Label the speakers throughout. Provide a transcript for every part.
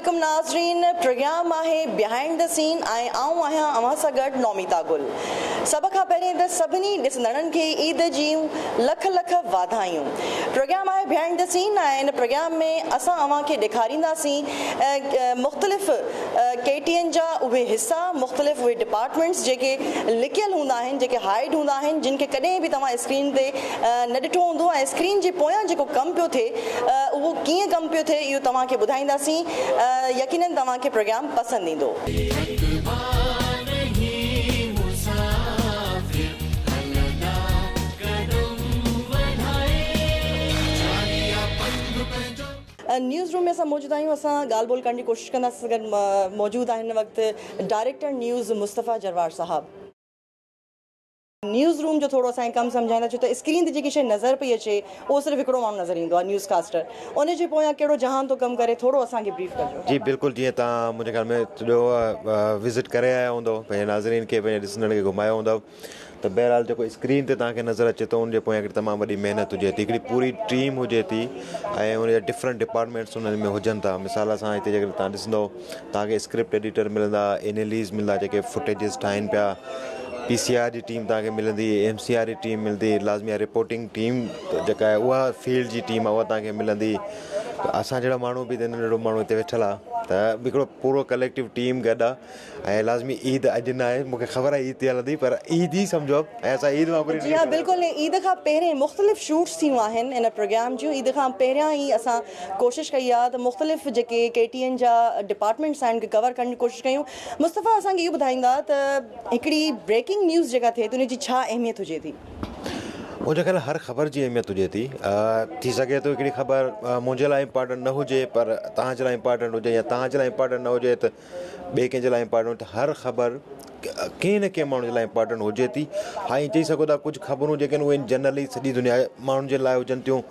Speaker 1: عليڪم ناظرين، پروگرام آهي بيهائنڊ the سين ۽ آئون آهيان اوهان سان گڏ نوميتا گل. سڀ کان پهرين ته سڀني ڏسندڙن کي عيد جون لک لک واڌايون. پروگرام آهي بيهائنڊ the سين ۽ ان پروگرام ۾ اسان اوهان کي ڏيکارينداسين مختلف ڪي ٽي اين جا اهي حصا، مختلف اهي ڊپارٽمينٽس جيڪي لڪيل هوندا آهن، جيڪي هائيڊ هوندا آهن، جن کي ڪڏهن به توهان اسڪرين تي نه ڏٺو هوندو ۽ اسڪرين جي پويان جيڪو ڪم پيو ٿئي اهو ڪيئن ڪم پيو ٿئي اهو توهان کي ٻڌائينداسين. يقينن توهان کي پروگرام پسند ايندو. نيوز روم ۾ اسان موجود آهيون، اسان ڳالهه ٻولهه ڪرڻ جي ڪوشش ڪنداسين. اسان گڏ موجود آهن هن وقت ڊائريڪٽر نيوز مصطفيٰ جروار صاحب. نيوز روم جو ٿورو اسان کي ڪم سمجهائيندا، ڇو ته اسڪرين تي جيڪي شيء نظر پئي اچي اهو صرف هڪڙو ماڻهو نظر ايندو آهي نيوز ڪاسٽر، ان جي پويان ڪهڙو جهان ٿو ڪم ڪري ٿورو اسان کي بريف ڪجو.
Speaker 2: جي بلڪل، جيئن توهان منهنجي خيال ۾ سڄو وزٽ ڪري آيا هوندؤ، پنهنجي ناظرين کي پنهنجي ڏسندڙن کي گهمايو هوندؤ ته بهرحال جيڪو اسڪرين تي توهان کي نظر اچي ٿو ان جي پويان هڪڙي تمام وڏي محنت هجي ٿي، هڪڙي پوري ٽيم هجي ٿي ۽ ان جا ڊفرنٽ ڊپارٽمينٽس انهن ۾ هجن ٿا. مثال اسان هتي جيڪڏهن توهان ڏسندؤ توهان کي اسڪرپٽ ايڊيٽر ملندا، ايناليز ملندا جيڪي فوٽيجز ٺاهين پيا، پي سي آر جي ٽيم توهان کي ملندي، ايم سي آر جي ٽيم ملندي، لازمي آهي رپورٽنگ ٽيم جيڪا آهي اها فيلڊ جي ٽيم آهي اها توهان کي ملندي. ته اسان جهڙا ماڻهو به هتي ننڍڙو ماڻهو هتي ويٺل آهي ته هڪڙو پورو ڪليڪٽو ٽيم گڏ آهي. ۽ لازمي عيد اڄ نه آهي، مون کي خبر آهي عيد ٿي هلندي پر عيد ئي سمجهو ۽ اسان عيد وانگر ئي
Speaker 1: جي ها بلڪل عيد کان پهرين مختلف شوٽس ٿيون آهن ان پروگرام جون. عيد کان پهريان ئي اسان ڪوشش ڪئي آهي ته مختلف جيڪي ڪي ٽي اين جا ڊپارٽمينٽس آهن کي ڪور ڪرڻ جي ڪوشش ڪيون. مصطفيٰ اسان کي اهو ٻڌائيندا ته هڪڙي بريڪنگ نيوز جيڪا ٿئي ٿي ان جي ڇا اهميت هجي ٿي؟
Speaker 2: منهنجي خيال هر خبر جي اهميت هجي ٿي. ٿي سگهي ٿو هڪڙي خبر منهنجي لاء امپارٽنٽ نه هجي پر توهان جي لاء امپارٽنٽ هجي يا توهان جي لاء امپارٽنٽ نه هجي ته ٻئي ڪنهن جي لاء امپارٽنٽ. هر خبر ڪنهن نه ڪنهن ماڻهو جي لاء امپارٽنٽ هجي ٿي. ها ائين چئي سگهو ٿا ڪجهه خبرون جيڪي آهن اهي جنرلي سڄي دنيا جي ماڻهن جي لاء هجن ٿيون،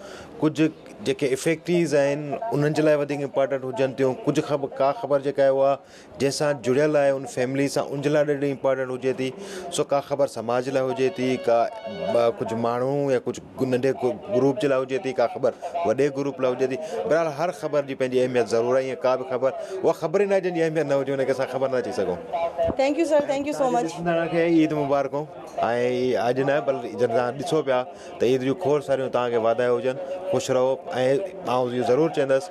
Speaker 2: ڪجهه جيڪي افيڪٽيز آهن انهن جي لاء وڌيڪ امپارٽنٽ هجن ٿيون، ڪجهه خبر ڪا خبر جيڪا آهي اها جنهن سان جڙيل آهي ان فيملي سان ان جي لاء ڏاڍي امپارٽنٽ هجي ٿي. سو ڪا خبر سماج لاء هجي ٿي، ڪا ڪجهه ماڻهو يا ڪجهه ننڍي گروپ جي لاء هجي ٿي، ڪا خبر وڏي گروپ لاء هجي ٿي. بهرحال هر خبر جي پنهنجي اهميت ضرور آهي، ائين ڪا به خبر اها خبر ئي نه آهي جنهن جي اهميت نه هجي ان کي اسان خبر نه چئي سگهون.
Speaker 1: Thank you sir, thank you so much.
Speaker 2: ڏسندڙن کي عيد مبارڪون ۽ اڄ نه بلڪ جڏهن توهان ڏسو پيا ته عيد جون کوڙ ساريون توهان کي واڌايون هجن، خوش رهو ۽ آئون اهو ضرور چوندس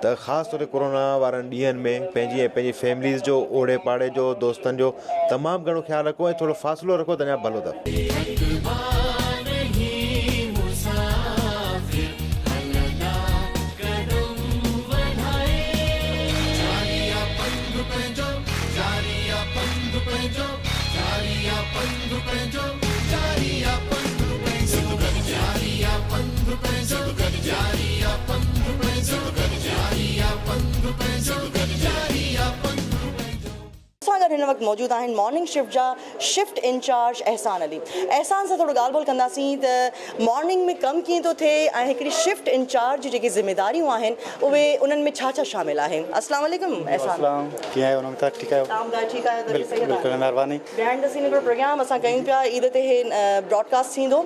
Speaker 2: ته خاص طور تي ڪورونا وارن ڏينهن ۾ پنهنجي ۽ پنهنجي فيمليز جو، اوڙي پاڙي جو، دوستن جو تمام گهڻو خيال رکو ۽ ٿورو فاصلو رکو ته اڃا ڀلو اٿو.
Speaker 1: اسان گڏ هن وقت موجود آهن مارننگ شفٽ جا شفٽ انچارج احسان علي. احسان سان ٿورو ڳالهه ٻولهه ڪنداسين ته مارننگ ۾ ڪم ڪيئن ٿو ٿئي ۽ هڪڙي شفٽ انچارج جون جيڪي ذميداريون آهن اهي انهن ۾ ڇا ڇا شامل آهن. السلام عليڪم احسان.
Speaker 3: السلام، ڪيئن آهيو نمتا، ٺيڪ آهيو؟
Speaker 1: تمام ٻڌايو ٺيڪ آهيو طبيعت صحيح
Speaker 3: بلڪل مهرباني.
Speaker 1: بيهائنڊ the سين هڪڙو پروگرام اسان ڪيون پيا عيد تي هي براڊ ڪاسٽ ٿيندو.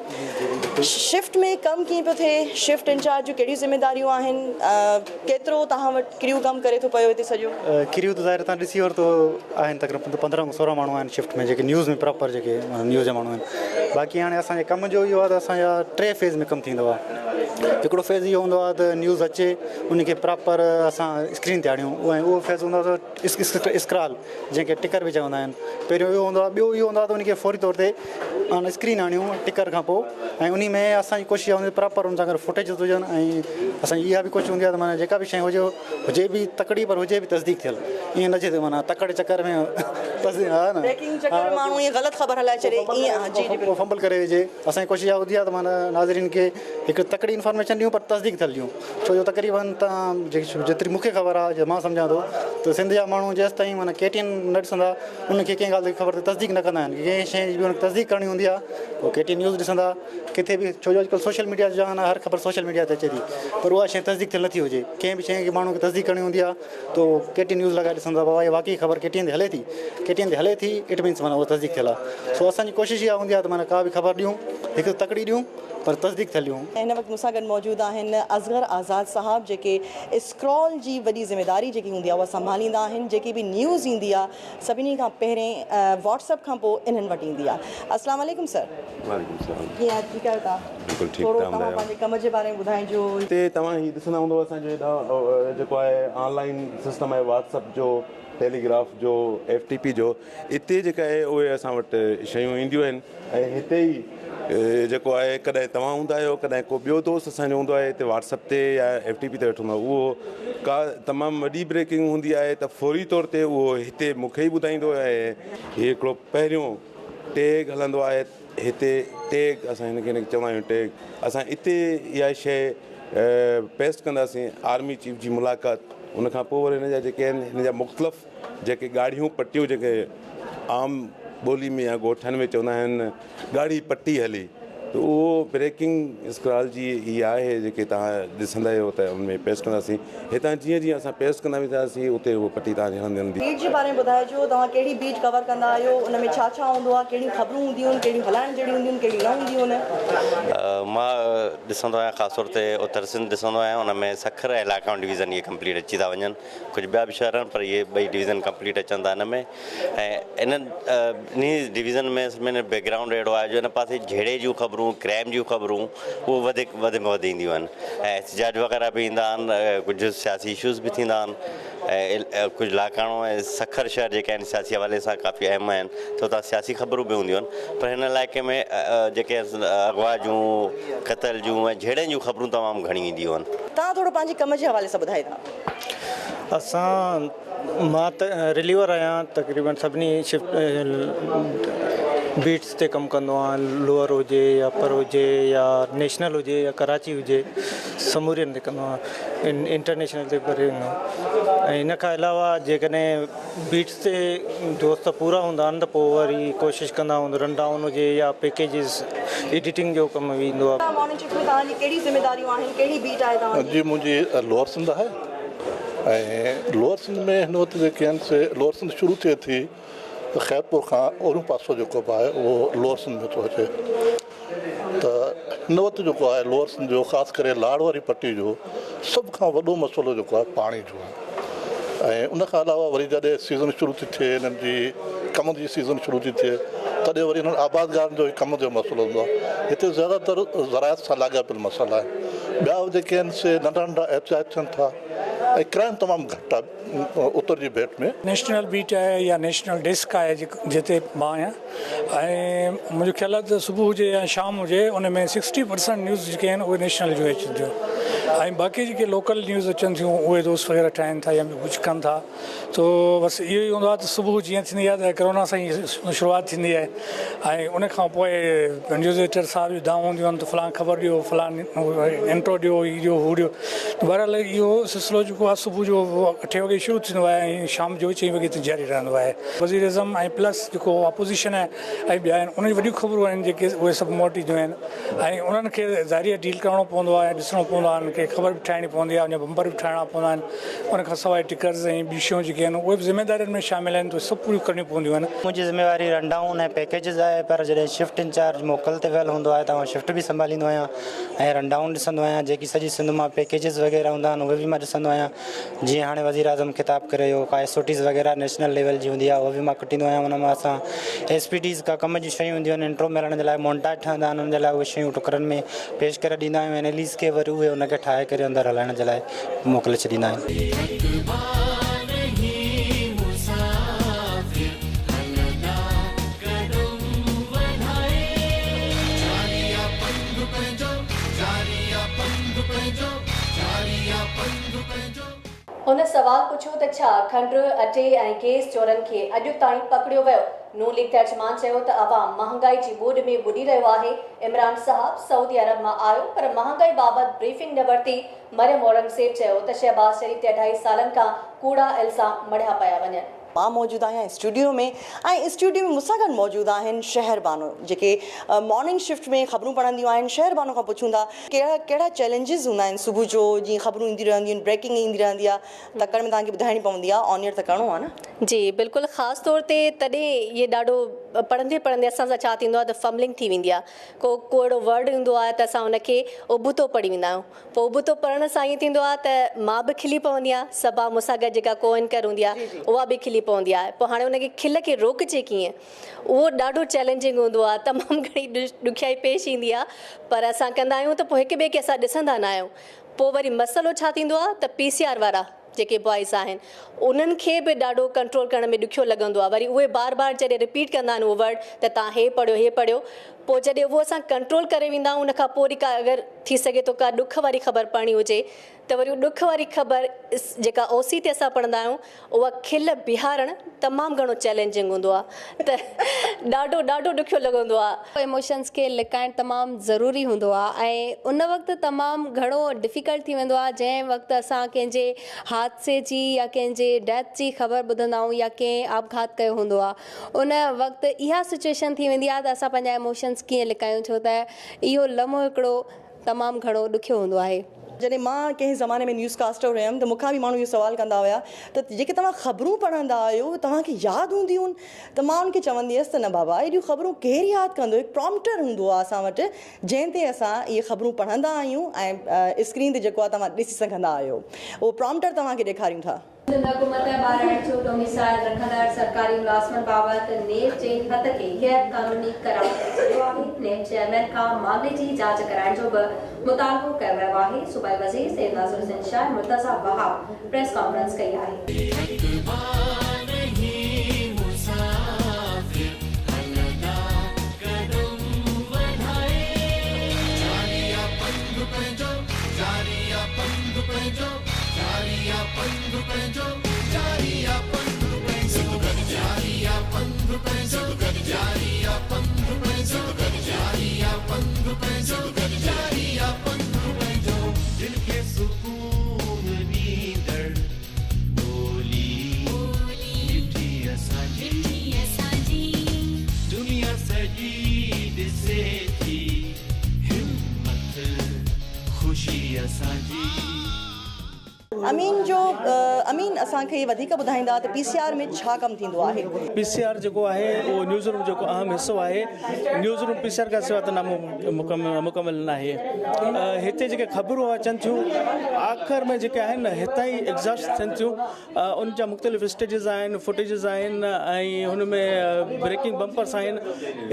Speaker 1: شفٽ ۾ ڪم ڪيئن پيو ٿئي، شفٽ انچارج جون ڪهڙيون ذميداريون آهن، ڪيترو توهان وٽ ڪريو ڪم ڪري ٿو پيو هتي سڄو؟
Speaker 3: ڪريو ته ظاهر توهان ڏسي ورتو آهن تقريبن 15 کان 16 ماڻهو آهن شفٽ ۾ جيڪي نيوز ۾ پراپر جيڪي نيوز جا ماڻهو آهن. باقي هاڻي اسان جي ڪم جو اهو آهي ته اسان جا ٽي فيز ۾ ڪم ٿيندو آهي. هڪڙو فيز اهو هوندو آهي ته نيوز اچي ان کي پراپر اسان اسڪرين تي آڻيون ۽ اهو فيز هوندو آهي ته اسڪرال جنهن کي ٽڪر به چوندا آهن پهريون اهو هوندو آهي ٻيو اهو هوندو آهي ته ان کي فوري طور تي آن اسڪرين آڻيون ٽڪر کان پوء ۽ انهي ۾ اسان جي ڪوشش اها هوندي آهي پراپر ان سان گڏ فوٽيجز هجن ۽ اسان جي اها به ڪوشش هوندي آهي ته معنيٰ جيڪا به شيء هجي هجي به تڪڙي پر هجي به تصديق ٿيل ائين نه ٿئي ته معنيٰ تڪڙ چڪر ۾ تصديق ها نه
Speaker 1: بريڪنگ چڪر ۾ ماڻهو ائين غلط خبر هلائي ڇڏي ائين ها جي جي
Speaker 3: بلڪل فمبل ڪري وجهي. اسان جي ڪوشش اها هوندي آهي ته معنيٰ ناظرين کي هڪ تڪڙي انفارميشن ڏيون پر تصديق ٿيل ڏيون. ڇو جو تقريبن تان جيتري مون کي خبر آهي مان سمجهان ٿو ته سنڌ جا ماڻهو جيستائين معنيٰ ڪي ٽي اين نه ڏسندا انهن کي ڪنهن ڳالهه جي خبر تي تصديق نه ڪندا آهن ڪنهن شيء جي به انهن کي تصديق ڪرڻي هوندي آهي پوء ڪي ٽي اين نيوز ڏسندا ڪٿي به ڇو جو اڄڪلهه سوشل ميڊيا جو زمانو آهي هر خبر سوشل ميڊيا تي اچي ٿي پر اها شيء تصديق ٿيل نٿي هجي ڪنهن به شيء کي ماڻهو کي تصديق ڪرڻي هوندي آهي ته ڪي ٽي اين نيوز لڳائي ڏسندا بابا هي واقعي خبر ڪي ٽي اين تي هلي ٿي ڪي ٽي اين تي هلي ٿي it means معنيٰ اها تصديق ٿيل آهي سو اسان جي ڪوشش اها هوندي آهي ته معنيٰ ڪا به خبر ڏيون هڪ ته تڪڙي ڏيون پر تصديق ٿيل هيون.
Speaker 1: هن وقت مون سان گڏ موجود آهن اصغر آزاد صاحب جيڪي اسڪرول جي وڏي ذميداري جيڪي هوندي آهي اها سنڀاليندا آهن جيڪي به نيوز ايندي آهي سڀني کان پهرين واٽس اپ کان پوء انهن وٽ ايندي آهي. السلام عليڪم سر.
Speaker 4: وعليڪم السلام.
Speaker 1: ڪيئن آهيو ٺيڪ آهيو توهان.
Speaker 4: بلڪل ٺيڪ
Speaker 1: ٿورو
Speaker 4: توهان
Speaker 1: توهان
Speaker 4: ٻڌايو.
Speaker 1: پنهنجي ڪم جي باري ۾ ٻڌائجو.
Speaker 4: هتي توهان هي ڏسندا هوندو اسان جو هيڏانهن جيڪو آهي آن لائين سسٽم آهي واٽس اپ جو ٽيليگراف جو ايف ٽي پي جو اتي جيڪا آهي اهي اسان وٽ شيون اينديون آهن ۽ هتي ئي جيڪو آهي ڪڏهن توهان هوندا آهيو ڪڏهن ڪو ٻيو دوست اسان جو هوندو آهي هتي واٽس اپ تي يا ايف ٽي پي تي ويٺو هوندو آهي اهو ڪا تمام وڏي بريڪنگ هوندي آهي ته فوري طور تي اهو هتي مون کي ئي ٻڌائيندو آهي هي هڪڙو پهريون ٽيگ هلندو آهي هتي ٽيگ اسان هن کي چوندا آهيون ٽيگ اسان اتي اها شيء پيسٽ ڪنداسين آرمي چيف جي ملاقات ان کان پوء وري هن جا جيڪي آهن هن جا مختلف جيڪي ڳاڙهيون پٽيون جيڪي عام ٻولي ۾ يا ڳوٺن ۾ چوندا آهن ڳاڙهي پٽي هلي ته اهو بريڪنگ اسڪرال جي ئي آهي جيڪي توهان ڏسندا آهيو ته ان ۾ پيسٽ ڪنداسين هتان جيئن جيئن اسان پيسٽ ڪندا وينداسين اتي اهو پٽي توهان جي هلندي هلندي.
Speaker 1: بيٽ جي باري ۾ ٻڌائجو توهان ڪهڙي بيٽ ڪور ڪندا آهيو ان ۾ ڇا ڇا هوندو آهي ڪهڙيون خبرون هونديون آهن ڪهڙيون هلائڻ جهڙيون هونديون آهن ڪهڙيون نه هونديون
Speaker 5: آهن. مان ڏسندو آهيان خاص طور تي اتر سنڌ ڏسندو آهيان ان ۾ سکر ۽ لاڙڪاڻو ڊويزن اهي ڪمپليٽ اچي ٿا وڃن ڪجهه ٻيا به شهر آهن پر اهي ٻئي ڊويزن ڪمپليٽ اچن ٿا ان ۾ ۽ انهن ٻنهي ڊويزن ۾ ۾ بيڪ گرائونڊ اهڙو آهي جو ان پاسي جهيڙي جون خبرون ڪرائم جون خبرون اهو وڌيڪ وڌ ۾ وڌ اينديون آهن ۽ احتجاج وغيره به ايندا آهن ڪجهه سياسي اشوز به ٿيندا آهن ۽ ڪجهه لاڙڪاڻو ۽ سکر شهر جيڪي آهن سياسي حوالي سان ڪافي اهم آهن ته اتان سياسي خبرون به هونديون آهن پر هن علائقي ۾ جيڪي اغوا جون قتل جون ۽ جهيڙن جون خبرون تمام گهڻيون اينديون آهن.
Speaker 1: توهان ٿورو پنهنجي ڪم جي حوالي سان ٻڌائيندا.
Speaker 6: اسان مان ته رليور آهيان تقريبن سڀني شفٽ بيٽس تي ڪم ڪندو آهيان لوئر هجي يا اپر هجي يا نيشنل هجي يا ڪراچي هجي سمورين تي ڪندو آهيان انٽرنيشنل تي به ۽ ان کان علاوه جيڪڏهن بيٽس تي دوست پورا هوندا آهن ته پوء وري ڪوشش ڪندا آهيون رن ڊائون هجي يا پيڪيجز ايڊيٽنگ جو ڪم به ايندو آهي.
Speaker 1: مارننگ شفٽ ۾ توهان جي ڪهڙي ذميداريون آهن ڪهڙي بيٽ آهي توهان جي؟
Speaker 7: جي منهنجي لوئر سنڌ آهي ۽ لوئر سنڌ ۾ هن وقت جيڪي آهن سي لوئر سنڌ شروع ٿئي ٿي ته خيرپور کان اوريون پاسو جيڪو به آهي اهو لوئر سنڌ ۾ ٿو اچي ته هن وقت جيڪو آهي لوئر سنڌ جو خاص ڪري لاڙ واري پٽي جو سڀ کان وڏو مسئلو جيڪو آهي پاڻي جو آهي ۽ ان کان علاوه وري جڏهن سيزن شروع ٿي ٿئي هنن جي ڪمند جي سيزن شروع ٿي ٿئي تڏهن وري هنن آبادگارن جو ڪمند جو مسئلو هوندو آهي هتي زياده تر زراعت سان لاڳاپيل مسئلا آهن ٻيا جيڪي آهن سي ننڍا ننڍا احتجاج ٿين ٿا ۽ ڪرائم تمام گهٽ آهي اتر جي ڀيٽ ۾.
Speaker 8: نيشنل بيٽ آهي يا نيشنل ڊيسڪ آهي جتي مان آهيان ۽ منهنجو خيال آهي ته صبح هجي يا شام هجي ان ۾ سڪسٽي پرسنٽ نيوز جيڪي آهن اهي نيشنل جون اچن ٿيون ۽ باقي جيڪي لوڪل نيوز اچن ٿيون اهي دوست وغيره ٺاهين ٿا يا ٻيو ڪجهه ڪن ٿا تو بس اهو ئي هوندو آهي ته صبح جيئن ٿيندي آهي ته ڪرونا سان ئي شروعات ٿيندي آهي ۽ ان کان پوء نيوز ايڊيٽر صاحب جون دانهون هونديون آهن ته فلان خبر ڏيو فلان انٽرو ڏيو هي ڏيو هو ڏيو بهرحال اهو سلسلو جيڪو آهي صبح جو اٺين وڳي شروع ٿيندو آهي ۽ شام جو چئين وڳي تائين جاري رهندو آهي. وزيراعظم ۽ پلس جيڪو اپوزيشن آهي ۽ ٻيا آهن انهن جون وڏيون خبرون آهن جيڪي اهي سڀ مون وٽ اينديون آهن ۽ انهن کي ظاهري آهي ڊيل ڪرڻو پوندو آهي ۽ ڏسڻو پوندو آهي انهن کي خبر به ٺاهڻي پوندي آهي ان جا بمپر به ٺاهڻا پوندا آهن ان کان سواء ٽڪرز ۽ ٻيون شيون جيڪي آهن اهي به ذميدارين ۾ شامل آهن ته سڀ پوريون ڪرڻيون پونديون آهن.
Speaker 3: منهنجي ذميواري رن ڊائون ۽ پيڪيجز آهي پر جڏهن شفٽ انچارج موڪل تي ويل هوندو آهي ته آئون شفٽ به سنڀاليندو آهيان ۽ رن ڊائون ڏسندو آهيان جيڪي سڄي سنڌ مان پيڪيجز وغيره هوندا آهن اهي به مان ڏسندو آهيان جيئن هاڻي وزيراعظم خطاب ڪري ويو ڪا ايس او ٽيز وغيره نيشنل ليول جي هوندي آهي اهو به مان ڪٽيندو آهيان ان مان اسان ايس پي ڊيز ڪا ڪم جون شيون هونديون آهن انٽرو ملڻ جي لاء مونٽاج ٺهندا آهن ان جي لاء اهي شيون ٽڪرن ۾ پيش ڪري ڏيندا آهيون ايناليز کي وري اهي ان کي ٺاهي ڪري اندر هلائڻ جي لاء موڪلي ڇڏيندا آهن.
Speaker 9: هن سوال پڇيو ته ڇا کنڊ، اٽي ۽ گيس چورن کي اڄ تائين پڪڙيو ويو؟ نون ليگ ترجمان چيو ته عوام مهانگائي جي ٻوڏ ۾ ٻڏي رهيو آهي، عمران صاحب سعودي عرب مان آيو پر مهانگائي بابت بريفنگ نه ورتي، مريم اورنگزيب چيو ته شهباز شريف تي اڍائي سالن کان ڪوڙا الزام مڙهيا پيا وڃن.
Speaker 1: مان موجود آهيان اسٽوڊيو ۾ ۽ اسٽوڊيو ۾ مون سان گڏ موجود آهن شهر بانو جيڪي مارننگ شفٽ ۾ خبرون پڙهنديون آهن شهر بانو کان پڇون ٿا ڪهڙا ڪهڙا چئلينجز هوندا آهن صبح جو جيئن خبرون اينديون رهنديون آهن بريڪنگ ايندي رهندي آهي تڪڙ ۾ توهان کي ٻڌائڻي پوندي آهي آن ايئر ته ڪرڻو آهي نه.
Speaker 9: جي بلڪل خاص طور تي تڏهن اهي ڏاڍو پڙهندي پڙهندي اسان سان ڇا ٿيندو آهي ته فمبلنگ ٿي ويندي آهي. ڪو ڪو اهڙو ورڊ هوندو آهي ته اسان ان کي ابتو پڙهي ويندا آهيون. پوء ابتو پڙهڻ سان ائين ٿيندو آهي ته مان به کلي پوندي آهيان، صبا مون سان گڏ جيڪا ڪو اينڪر هوندي آهي اها به کلي پوندي آهي. پوء هاڻي ان کي کل کي روڪجي ڪيئن؟ اهو ڏاڍو چئلينجنگ هوندو آهي، تمام گهڻي ڏکيائي پيش ايندي آهي پر اسان ڪندا آهيون ته پوء هڪ ٻئي کي اسان ڏسندا نه آهيون. پوء وري مسئلو ڇا ٿيندو آهي ته پي سي آر وارا جيڪي بوائز آهن انهن کي به ڏاڍو ڪنٽرول ڪرڻ ۾ ڏکيو لڳندو آهي وري اهي بار بار جڏهن رپيٽ ڪندا آهن اهو ورڊ ته توهان هي پڙهيو هي پڙهيو پوء جڏهن اهو اسان ڪنٽرول ڪري ويندا آهيون ان کان پوء وري ڪا اگر ٿي سگهي ٿو ڪا ڏک واري خبر پڙهڻي هجي ته وري اهو ڏک واري خبر جيڪا او سي تي اسان پڙهندا آهيون اها کل بيهارڻ تمام گهڻو چئلينجنگ هوندو آهي ته ڏاڍو ڏاڍو ڏکيو لڳندو آهي.
Speaker 10: ايموشنز کي لڪائڻ تمام ضروري هوندو آهي ۽ ان وقت تمام گهڻو ڊفيڪلٽ ٿي ويندو آهي جنهن وقت اسان ڪنهن جي حادثي جي يا ڪنهن جي ڊيٿ جي خبر ٻڌندا آهيون يا ڪنهن آپگهات ڪيو هوندو آهي ان وقت اها سچوئيشن ٿي ويندي آهي ته اسان پنهنجا ايموشنز ڪيئن لڪايون ڇو ته اهو لمحو هڪڙو تمام گهڻو ڏکيو هوندو آهي.
Speaker 1: جڏهن مان ڪنهن زماني ۾ نيوز ڪاسٽر هيم ته مون کان به ماڻهو اهو سوال ڪندا هيا ته جيڪي توهان خبرون پڙهندا آهيو اهي توهان کي ياد هونديون آهن ته مان انهن کي چوندي هيس ته نه بابا ايڏيون خبرون ڪير ياد ڪندو هڪ پرامپٽر هوندو آهي اسان وٽ جنهن تي اسان اهي خبرون پڙهندا آهيون ۽ اسڪرين تي جيڪو آهي توهان ڏسي سگهندا آهيو اهو پرامپٽر توهان کي ڏيکاريون ٿا.
Speaker 10: سنڌ حڪومت ٻارڙن جو ڊوميسائل رکندڙ سرڪاري ملازمن بابت نيب جي خط کي غير قانوني قرار ڏئي ڇڏيو آهي، نيب چيئرمين کان معاملي جي جاچ ڪرائڻ جو به مطالبو ڪيو ويو آهي، صوبائي وزير سيد ناصر حسين شاهه ۽ مرتضيٰ وهاب پريس ڪانفرنس ڪئي آهي.
Speaker 1: امين جو امين اسان کي وڌيڪ ٻڌائيندا ته پي سي آر ۾ ڇا ڪم ٿيندو آهي.
Speaker 11: پي سي آر جيڪو آهي اهو نيوز روم جو هڪ اهم حصو آهي. Newsroom P C R کان سواء ته نامڪمل ناهي. هتي جيڪي خبرون اچن ٿيون آخر ۾ جيڪي آهن نه هتان ئي ايگزاسٽ ٿين ٿيون. ان جا مختلف اسٽيجز آهن، فوٽيجز آهن ۽ هن ۾ بريڪنگ بمپرس آهن.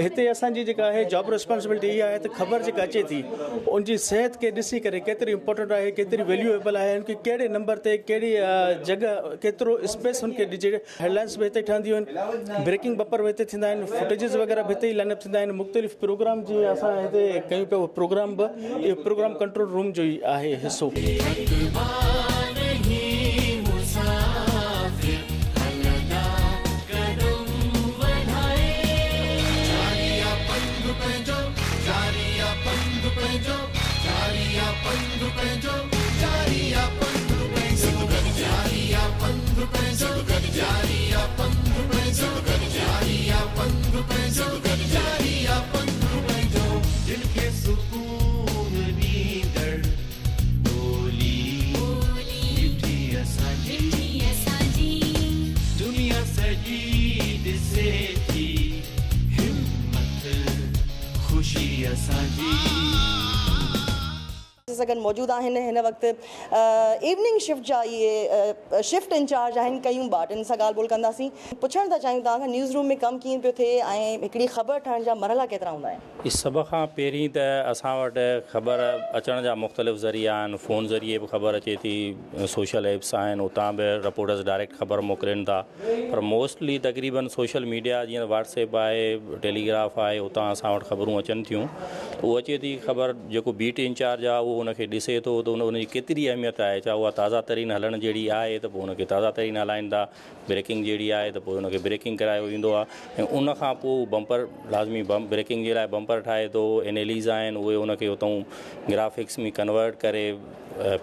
Speaker 11: هتي اسان جي جيڪا آهي جاب ريسپانسبلٽي اها آهي ته خبر جيڪا اچي ٿي ان جي صحت کي ڏسي ڪري ڪيتري امپورٽنٽ آهي ڪيتري ويليوئيبل آهي ان کي ڪهڙي نمبر تي ڪهڙي جڳهه ڪيترو اسپيس ان کي ڏجي. هيڊلائنس به هتي ٺهنديون آهن، بريڪنگ بمپر به هتي ٿيندا آهن، فوٽيجز وغيره به هتي ئي لائن اپ ٿيندا آهن. مختلف پروگرام جيئن اسان هتي ڪيون پيا اهو پروگرام به اهو پروگرام ڪنٽرول روم جو ئي آهي حصو.
Speaker 1: سان گڏ موجود آهن هن وقت ايوننگ شفٽ جا اهي شفٽ انچارج آهن قيوم ٻاٽ ان سان ڳالهه ٻولهه ڪنداسين پڇڻ ٿا چاهيون توهان کان نيوز روم ۾ ڪم ڪيئن پيو ٿئي ۽ هڪڙي خبر ٺهڻ جا مرحلا ڪيترا هوندا آهن.
Speaker 12: سڀ کان پهرين ته اسان وٽ خبر اچڻ جا مختلف ذريعا آهن، فون ذريعي به خبر اچي ٿي، سوشل ايپس آهن اتان به رپورٽرز ڊائريڪٽ خبر موڪلين ٿا پر موسٽلي تقريبن سوشل ميڊيا جيئن واٽس ايپ آهي، ٽيليگراف آهي اتان اسان وٽ خبرون اچن ٿيون ته اهو اچي ٿي خبر جيڪو بيٽ انچارج آهي اهو ان کي ڏسي ٿو ته ان جي ڪيتري اهميت آهي ڇا اها تازه ترين هلڻ جهڙي آهي ته پوء ان کي تازه ترين هلائين ٿا. بريڪنگ جهڙي آهي ته پوء ان کي بريڪنگ ڪرايو ويندو آهي ۽ ان کان پوء بمپر لازمي بريڪنگ جي لاء بمپر ٺاهي ٿو اين ايل ايز آهن اهي ان کي اتان گرافڪس ۾ ڪنورٽ ڪري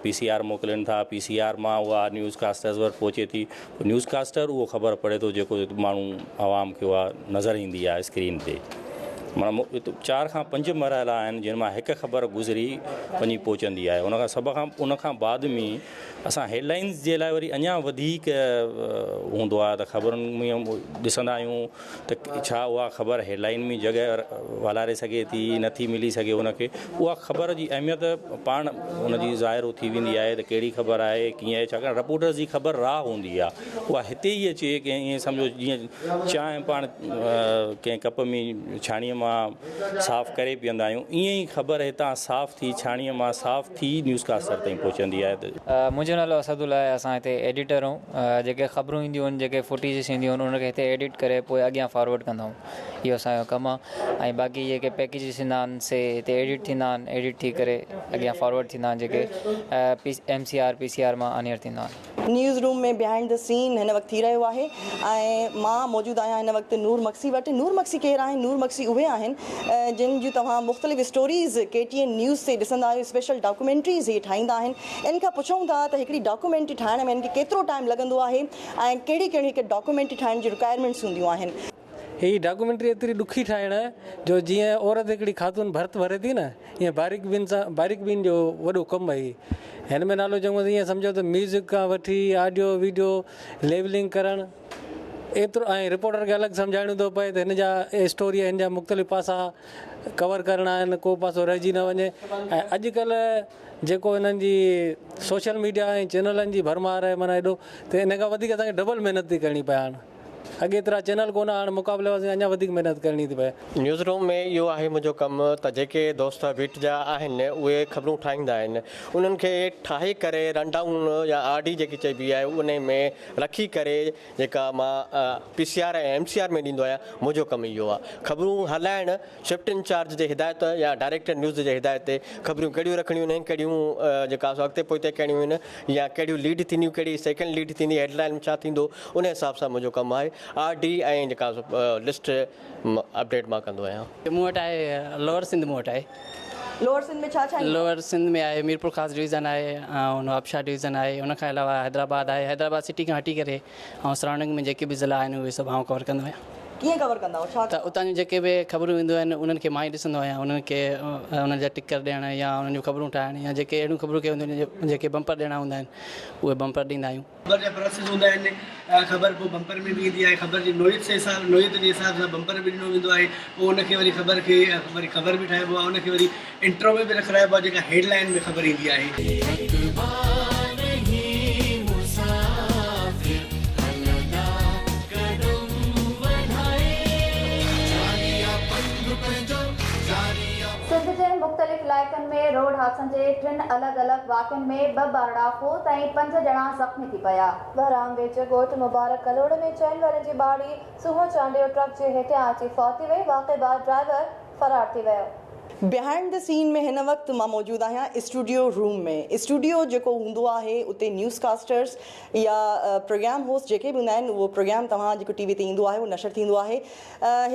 Speaker 12: پي سي آر موڪلين ٿا پي سي آر مان اها نيوز ڪاسٽرز وٽ پهچي ٿي نيوز ڪاسٽر اهو خبر پڙهي ٿو جيڪو ماڻهو عوام کي اها نظر ايندي آهي اسڪرين تي. معنيٰ چار کان پنج مرحلا آهن جن مان هڪ خبر گذري وڃي پهچندي آهي ان کان سڀ کان ان کان بعد ۾ اسان هيڊ لائنز جي لاء وري اڃا وڌيڪ هوندو آهي ته خبرن ۾ ڏسندا آهيون ته ڇا اها خبر هيڊ لائن ۾ جڳهه والاري سگهي ٿي نٿي ملي سگهي ان کي اها خبر جي اهميت پاڻ ان جي ظاهر ٿي ويندي آهي ته ڪهڙي خبر آهي ڪيئن آهي ڇاڪاڻ رپورٽرز جي خبر راهه هوندي آهي اها هتي ئي اچي ڪنهن ائين سمجهو جيئن چانهه پاڻ ڪنهن ڪپ ۾ ڇاڻيء مان صاف ڪري پيئندا آهيون، ائين ئي خبر هتان صاف ٿي ڇاڻيء مان صاف ٿي نيوز ڪاسٽر تائين پهچندي آهي ته.
Speaker 13: منهنجو نالو اسد الله آهي اسان هتي ايڊيٽر آهيون جيڪي خبرون اينديون آهن جيڪي فوٽيجز اينديون آهن ان کي هتي ايڊٽ ڪري پوء اڳيان فارورڊ ڪندا آهيون اهو اسان جو ڪم آهي ۽ باقي جيڪي پيڪيجز ايندا آهن سي هتي ايڊٽ ٿيندا آهن ايڊٽ ٿي ڪري اڳيان فارورڊ ٿيندا آهن جيڪي M C R P C R مان آن ايئر ٿيندا آهن.
Speaker 1: News room ۾ behind the scene هن وقت ٿي رهيو آهي ۽ مان موجود آهيان هن وقت نور مگسي وٽ. نور مگسي ڪير آهن؟ نور مگسي اهي آهن جن جون توهان مختلف stories K T N news تي ڏسندا آهيو اسپيشل ڊاڪيومينٽريز هي ٺاهيندا آهن. ان کان پڇون ٿا ته هڪڙي ڊاڪيومينٽري ٺاهڻ ۾ هن کي ڪيترو ٽائيم لڳندو آهي ۽ ڪهڙي ڪهڙي هڪ ڊاڪيومينٽري ٺاهڻ جون رڪوائرمينٽس هونديون آهن.
Speaker 14: هي ڊاڪيومينٽري ايتري ڏکي ٺاهڻ جو جيئن عورت هڪڙي خاتون ڀرت ڀري ٿي نه ايئن باريڪ بين سان باريڪ بين جو وڏو ڪم آهي هن ۾ نالو چڱو ته ايئن سمجهو ته ميوزڪ کان وٺي آڊيو ويڊيو ليولنگ ڪرڻ ايترو ۽ رپورٽر کي الڳ سمجهائڻو ٿو پئي ته هن جا اسٽوري هن جا مختلف پاسا ڪور ڪرڻا آهن ڪو پاسو رهجي نه وڃي ۽ اڄڪلهه جيڪو هنن جي سوشل ميڊيا ۽ چينلن جي ڀرمار آهي معنيٰ ايڏو ته ان کان وڌيڪ اسان کي ڊبل محنت ٿي ڪرڻي پئي هاڻ. اڳي ايترا چينل ڪونه هاڻ مقابلي واسطي اڃا وڌيڪ محنت ڪرڻي ٿي پئي.
Speaker 15: نيوز روم ۾ اهو آهي منهنجو ڪم ته جيڪي دوست بيٽ جا آهن اهي خبرون ٺاهيندا آهن انهن کي ٺاهي ڪري رن ڊائون يا آر ڊي جيڪي چئبي آهي انهي ۾ رکي ڪري جيڪا مان P C R ۽ M C R ۾ ڏيندو آهيان منهنجو ڪم اهو آهي خبرون هلائڻ شفٽ انچارج جي هدايت يا ڊائريڪٽر نيوز جي هدايت تي خبرون ڪهڙيون رکڻيون آهن ڪهڙيون جيڪا سو اڳتي پوئتي ڪرڻيون آهن يا ڪهڙيون ليڊ ٿينديون ڪهڙي سيڪنڊ ليڊ ٿيندي هيڊ لائن ۾ ڇا ٿيندو ان حساب سان منهنجو ڪم آهي آر ڊي ۽ جيڪا سو لسٽ اپڊيٽ مان ڪندو آهيان.
Speaker 16: مون وٽ آهي لوئر سنڌ مون وٽ آهي.
Speaker 1: لوئر سنڌ ۾ ڇا ڇا ايندو آهي؟
Speaker 16: لوئر سنڌ ۾ آهي ميرپورخاص ڊويزن آهي ۽ نوابشاهه ڊويزن آهي ان کان علاوه حيدرآباد آهي حيدرآباد سٽي کان هٽي ڪري ۽ سرائونڊنگ ۾ جيڪي به ضلعا آهن اهي سڀ آئون ڪور ڪندو آهيان.
Speaker 1: ڪيئن ڪور ڪندا آهيو ڇا
Speaker 16: ته اتان جون جيڪي به خبرون اينديون آهن انهن کي مان ئي ڏسندو آهيان انهن کي انهن جا ٽڪر ڏيڻ يا انهن جون خبرون ٺاهڻ يا جيڪي اهڙيون خبرون ڪي هونديون آهن جيڪي بمپر ڏيڻا هوندا آهن اهي بمپر ڏيندا آهيون.
Speaker 17: خبر جا پراسيس هوندا آهن خبر پوء بمپر ۾ به ايندي آهي خبر جي نوعيت سي حساب نوعيت جي حساب سان بمپر به ڏنو ويندو آهي پوء ان کي وري خبر کي وري خبر به ٺاهبو آهي ان کي وري انٽرو ۾ به رکرائبو آهي جيڪا هيڊ لائين ۾ خبر ايندي آهي.
Speaker 18: سنڌ جي مختلف علائقن ۾ روڊ حادثن جي ٽن الڳ الڳ واقعن ۾ ٻه ٻارڙا فوت ۽ پنج ڄڻا زخمي ٿي پيا. بهرام ويجهو ڳوٺ مبارڪ ڪلهوڙي ۾ چئن ورهين جي ٻارڙي سونهن چانڊيو ٽرڪ جي هيٺيان اچي فوت ٿي وئي، واقعي بعد ڊرائيور فرار ٿي ويو.
Speaker 1: بيهائنڊ the سين ۾ هن وقت مان موجود آهيان اسٽوڊيو روم ۾. اسٽوڊيو جيڪو هوندو آهي اتي نيوز ڪاسٽرز يا پروگرام هوسٽ جيڪي به هوندا آهن اهو پروگرام توهان جيڪو ٽي وي تي ايندو آهي اهو نشر ٿيندو آهي.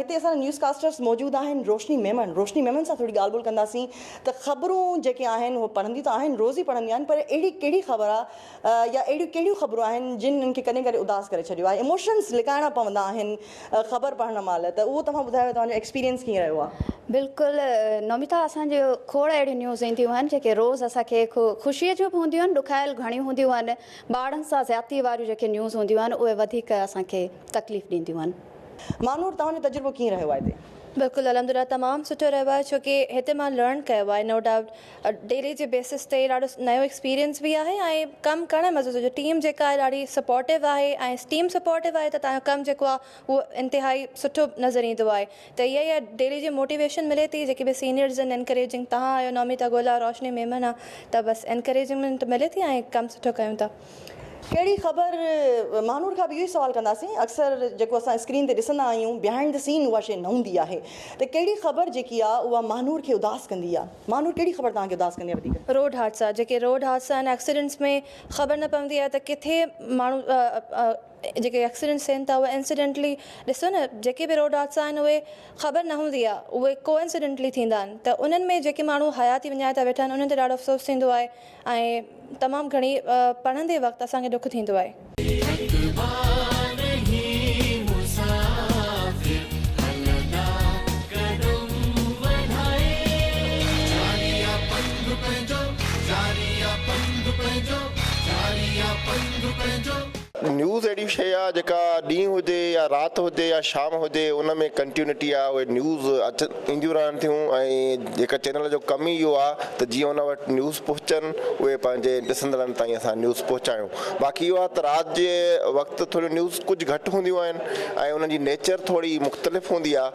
Speaker 1: هتي اسان جا نيوز ڪاسٽرز موجود آهن روشني ميمڻ روشني ميمڻ سان ٿوري ڳالهه ٻولهه ڪنداسين ته خبرون جيڪي آهن اهي پڙهنديون ته آهن روز ئي پڙهنديون آهن پر اهڙي ڪهڙي خبر آهي يا اهڙيون ڪهڙيون خبرون آهن جن انهن کي ڪڏهن ڪڏهن اداس ڪري ڇڏيو آهي ايموشنز لڪائڻا پوندا آهن خبر پڙهڻ مهل ته اهو توهان ٻڌايو توهان جو ايڪسپيرينس ڪيئن رهيو آهي.
Speaker 18: بلڪل نوميتا اسان جو کوڙ اهڙيون نيوز اينديون آهن جيڪي روز اسان کي خوشي جون به هونديون آهن ڏکايل گهڻيون هونديون آهن ٻارڙن سان زيادتي واريون جيڪي نيوز هونديون آهن اهي وڌيڪ اسان کي تڪليف ڏينديون آهن.
Speaker 1: مانور توهان جو تجربو ڪيئن رهيو آهي هتي؟
Speaker 19: بلڪل الحمدلله تمام سٺو رهيو آهي ڇو ڪي هتي مان لرن ڪيو آهي نو ڊائوٽ ڊيلي جي بيسس تي ڏاڍو نيو ايڪسپيرينس به آهي ۽ ڪم ڪرڻ ۾ مزو ٿو اچي ٽيم جيڪا آهي ڏاڍي سپورٽو آهي ۽ ٽيم سپورٽو آهي ته توهان جو ڪم جيڪو آهي اهو انتهائي سٺو نظر ايندو آهي ته اها ئي آهي ڊيلي جي موٽيويشن ملي ٿي جيڪي به سينيئرز آهن انڪريجنگ توهان آهيو نوميتا گولا روشني ميمڻ آهي ته بس انڪريجمينٽ ملي ٿي ۽ ڪم سٺو ڪيون ٿا.
Speaker 1: ڪهڙي خبر مهانور کان به اهو ئي سوال ڪنداسين اڪثر جيڪو اسان اسڪرين تي ڏسندا آهيون بيهائنڊ the سين اها شيء نه هوندي آهي ته ڪهڙي خبر جيڪي آهي اها مهانور کي اداس ڪندي آهي مهانور ڪهڙي خبر توهان کي اداس ڪندي آهي وڌيڪ؟
Speaker 19: روڊ حادثا جيڪي روڊ حادثا آهن ايڪسيڊنٽس ۾ خبر نه پوندي آهي ته ڪٿي ماڻهو جيڪي ايڪسيڊنٽس ٿين ٿا اهي انسيڊنٽلي ڏسو نه جيڪي به روڊ حادثا آهن اهي خبر نه هوندي آهي اهي ڪو انسيڊنٽلي ٿيندا آهن ته انهن ۾ جيڪي ماڻهو حياتي وڃائي ٿا ويٺا آهن انهن تي ڏاڍو افسوس ٿيندو آهي ۽ تمام گهڻي پڙهندي وقت اسان کي ڏک ٿيندو آهي.
Speaker 20: شيء آ جيڪا ڏينهن هجي يا رات هجي يا شام هجي ان ۾ ڪنٽيونٽي آ اهي نيوز اچن اينديون رهن ٿيون ۽ جيڪا چينل جو ڪم ئي اهو آ ته جيئن ان وٽ نيوز پهچن اهي پنهنجي ڏسندڙن تائين اسان نيوز پهچايون باقي اهو آ ته رات جي وقت ٿوريون نيوز ڪجهه گهٽ هونديون آهن ۽ انهن جي نيچر ٿوري مختلف هوندي آ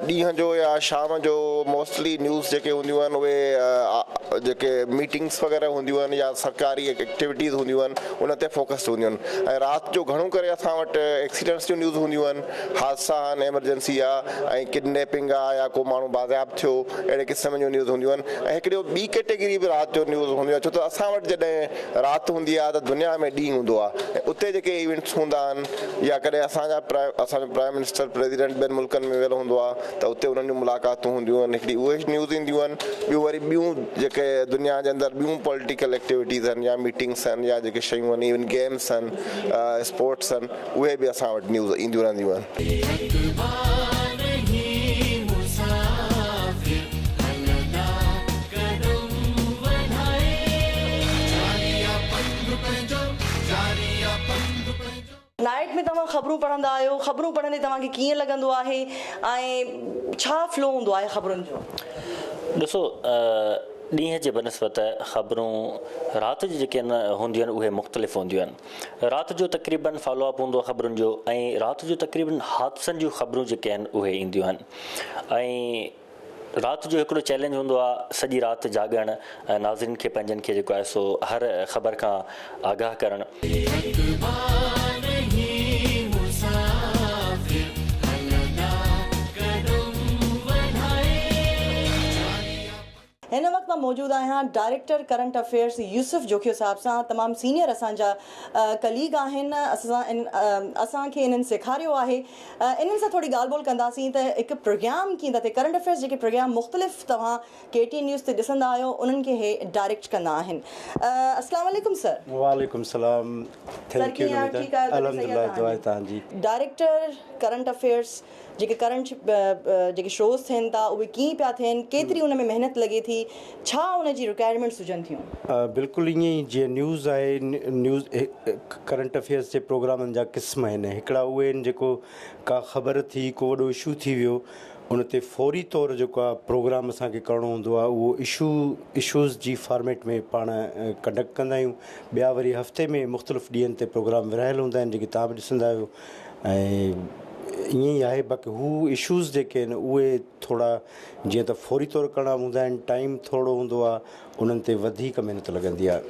Speaker 20: ڏينهن جو يا شام جو موسٽلي نيوز جيڪي هونديون آهن اهي جيڪي ميٽنگس وغيره هونديون آهن يا سرڪاري ايڪٽيوٽيز هونديون آهن ان تي فوڪسڊ هونديون آهن ۽ رات جو گهڻو ڪري اسان وٽ ايڪسيڊنٽس جون نيوز هونديون آهن حادثا آهن ايمرجنسي آ ۽ ڪڊنيپنگ آ يا ڪو ماڻهو بازياب ٿيو اهڙي قسم جون نيوز هونديون آهن ۽ هڪڙي ٻي ڪيٽيگري به رات جو نيوز هوندي آهي ڇو ته اسان وٽ جڏهن رات هوندي آهي ته دنيا ۾ ڏينهن هوندو آهي ۽ اتي جيڪي ايونٽس هوندا آهن يا ڪڏهن اسان جا اسان جو پرائم منسٽر پريزيڊنٽ ٻين ملڪن ۾ ويل هوندو آهي ته اتي انهن جون ملاقاتون هونديون آهن هڪڙي اهي نيوز اينديون آهن ٻيون وري ٻيون جيڪي دنيا جي اندر ٻيون پوليٽيڪل ايڪٽيوٽيز آهن يا ميٽنگس آهن يا جيڪي شيون آهن ايون گيمس آهن اسپورٽس آهن اهي به اسان وٽ نيوز اينديون رهنديون آهن.
Speaker 1: نائيٽ ۾ توهان خبرون پڙهندا آهيو، خبرون پڙهندي توهان کي ڪيئن لڳندو آهي ۽ ڇا فلو هوندو آهي خبرن جو؟
Speaker 21: ڏسو ڏينهن جي بنسبت خبرون رات جي جيڪي هونديون آهن اهي مختلف هونديون آهن. رات جو تقريبن فالو اپ هوندو آهي خبرن جو ۽ رات جو تقريبن حادثن جون خبرون جيڪي آهن اهي اينديون آهن ۽ رات جو هڪڙو چئلينج هوندو آهي سڄي رات جاڳڻ ۽ ناظرين کي پنهنجن کي جيڪو آهي سو هر خبر کان آگاهه ڪرڻ.
Speaker 1: هن وقت مان موجود آهيان director current affairs Yousuf Jokhio صاحب سان تمام سينيئر اسان جا ڪليگ آهن اسان اسان کي انهن سيکاريو آهي انهن سان ٿوري ڳالهه ٻولهه ڪنداسين ته هڪ پروگرام ڪيئن ٿا ٿئي ڪرنٽ افيئرس جيڪي پروگرام مختلف توهان ڪي ٽي نيوز تي ڏسندا آهيو انهن کي هي ڊائريڪٽ ڪندا آهن السلام عليڪم سر.
Speaker 22: وعليڪم السلام
Speaker 1: سر
Speaker 22: thank you
Speaker 1: ڪيئن آهيو
Speaker 22: نميتا
Speaker 1: ٺيڪ آهيو طبيعت صحيح
Speaker 22: الحمدلله
Speaker 1: آهي
Speaker 22: دعا
Speaker 1: توهان
Speaker 22: توهان جي.
Speaker 1: جي ڊائريڪٽر ڪرنٽ افيئرس جيڪي ڪرنٽ جيڪي شوز ٿين ٿا اهي ڪيئن پيا ٿين ڪيتري ان ۾ محنت لڳي ٿي ڇا ان جي رڪوائرمينٽس هجن ٿيون.
Speaker 22: بلڪل ائين ئي جيئن نيوز آهي نيوز ڪرنٽ افيئرس جي پروگرامن جا قسم آهن هڪڙا اهي آهن جيڪو ڪا خبر ٿي ڪو وڏو اشو ٿي ويو ان تي فوري طور جيڪو آهي پروگرام اسان کي ڪرڻو هوندو آهي اهو اشو اشوز جي فارميٽ ۾ پاڻ ڪنڊڪٽ ڪندا آهيون ٻيا وري هفتي ۾ مختلف ڏينهن تي پروگرام ورهايل هوندا آهن جيڪي توهان به ڏسندا آهيو ۽ ائين ئي آهي باقي هو اشوز جيڪي آهن اهي ٿورا جيئن ته فوري طور ڪرڻا هوندا آهن ٽائيم ٿورو هوندو آهي انهن تي وڌيڪ محنت لڳندي آهي.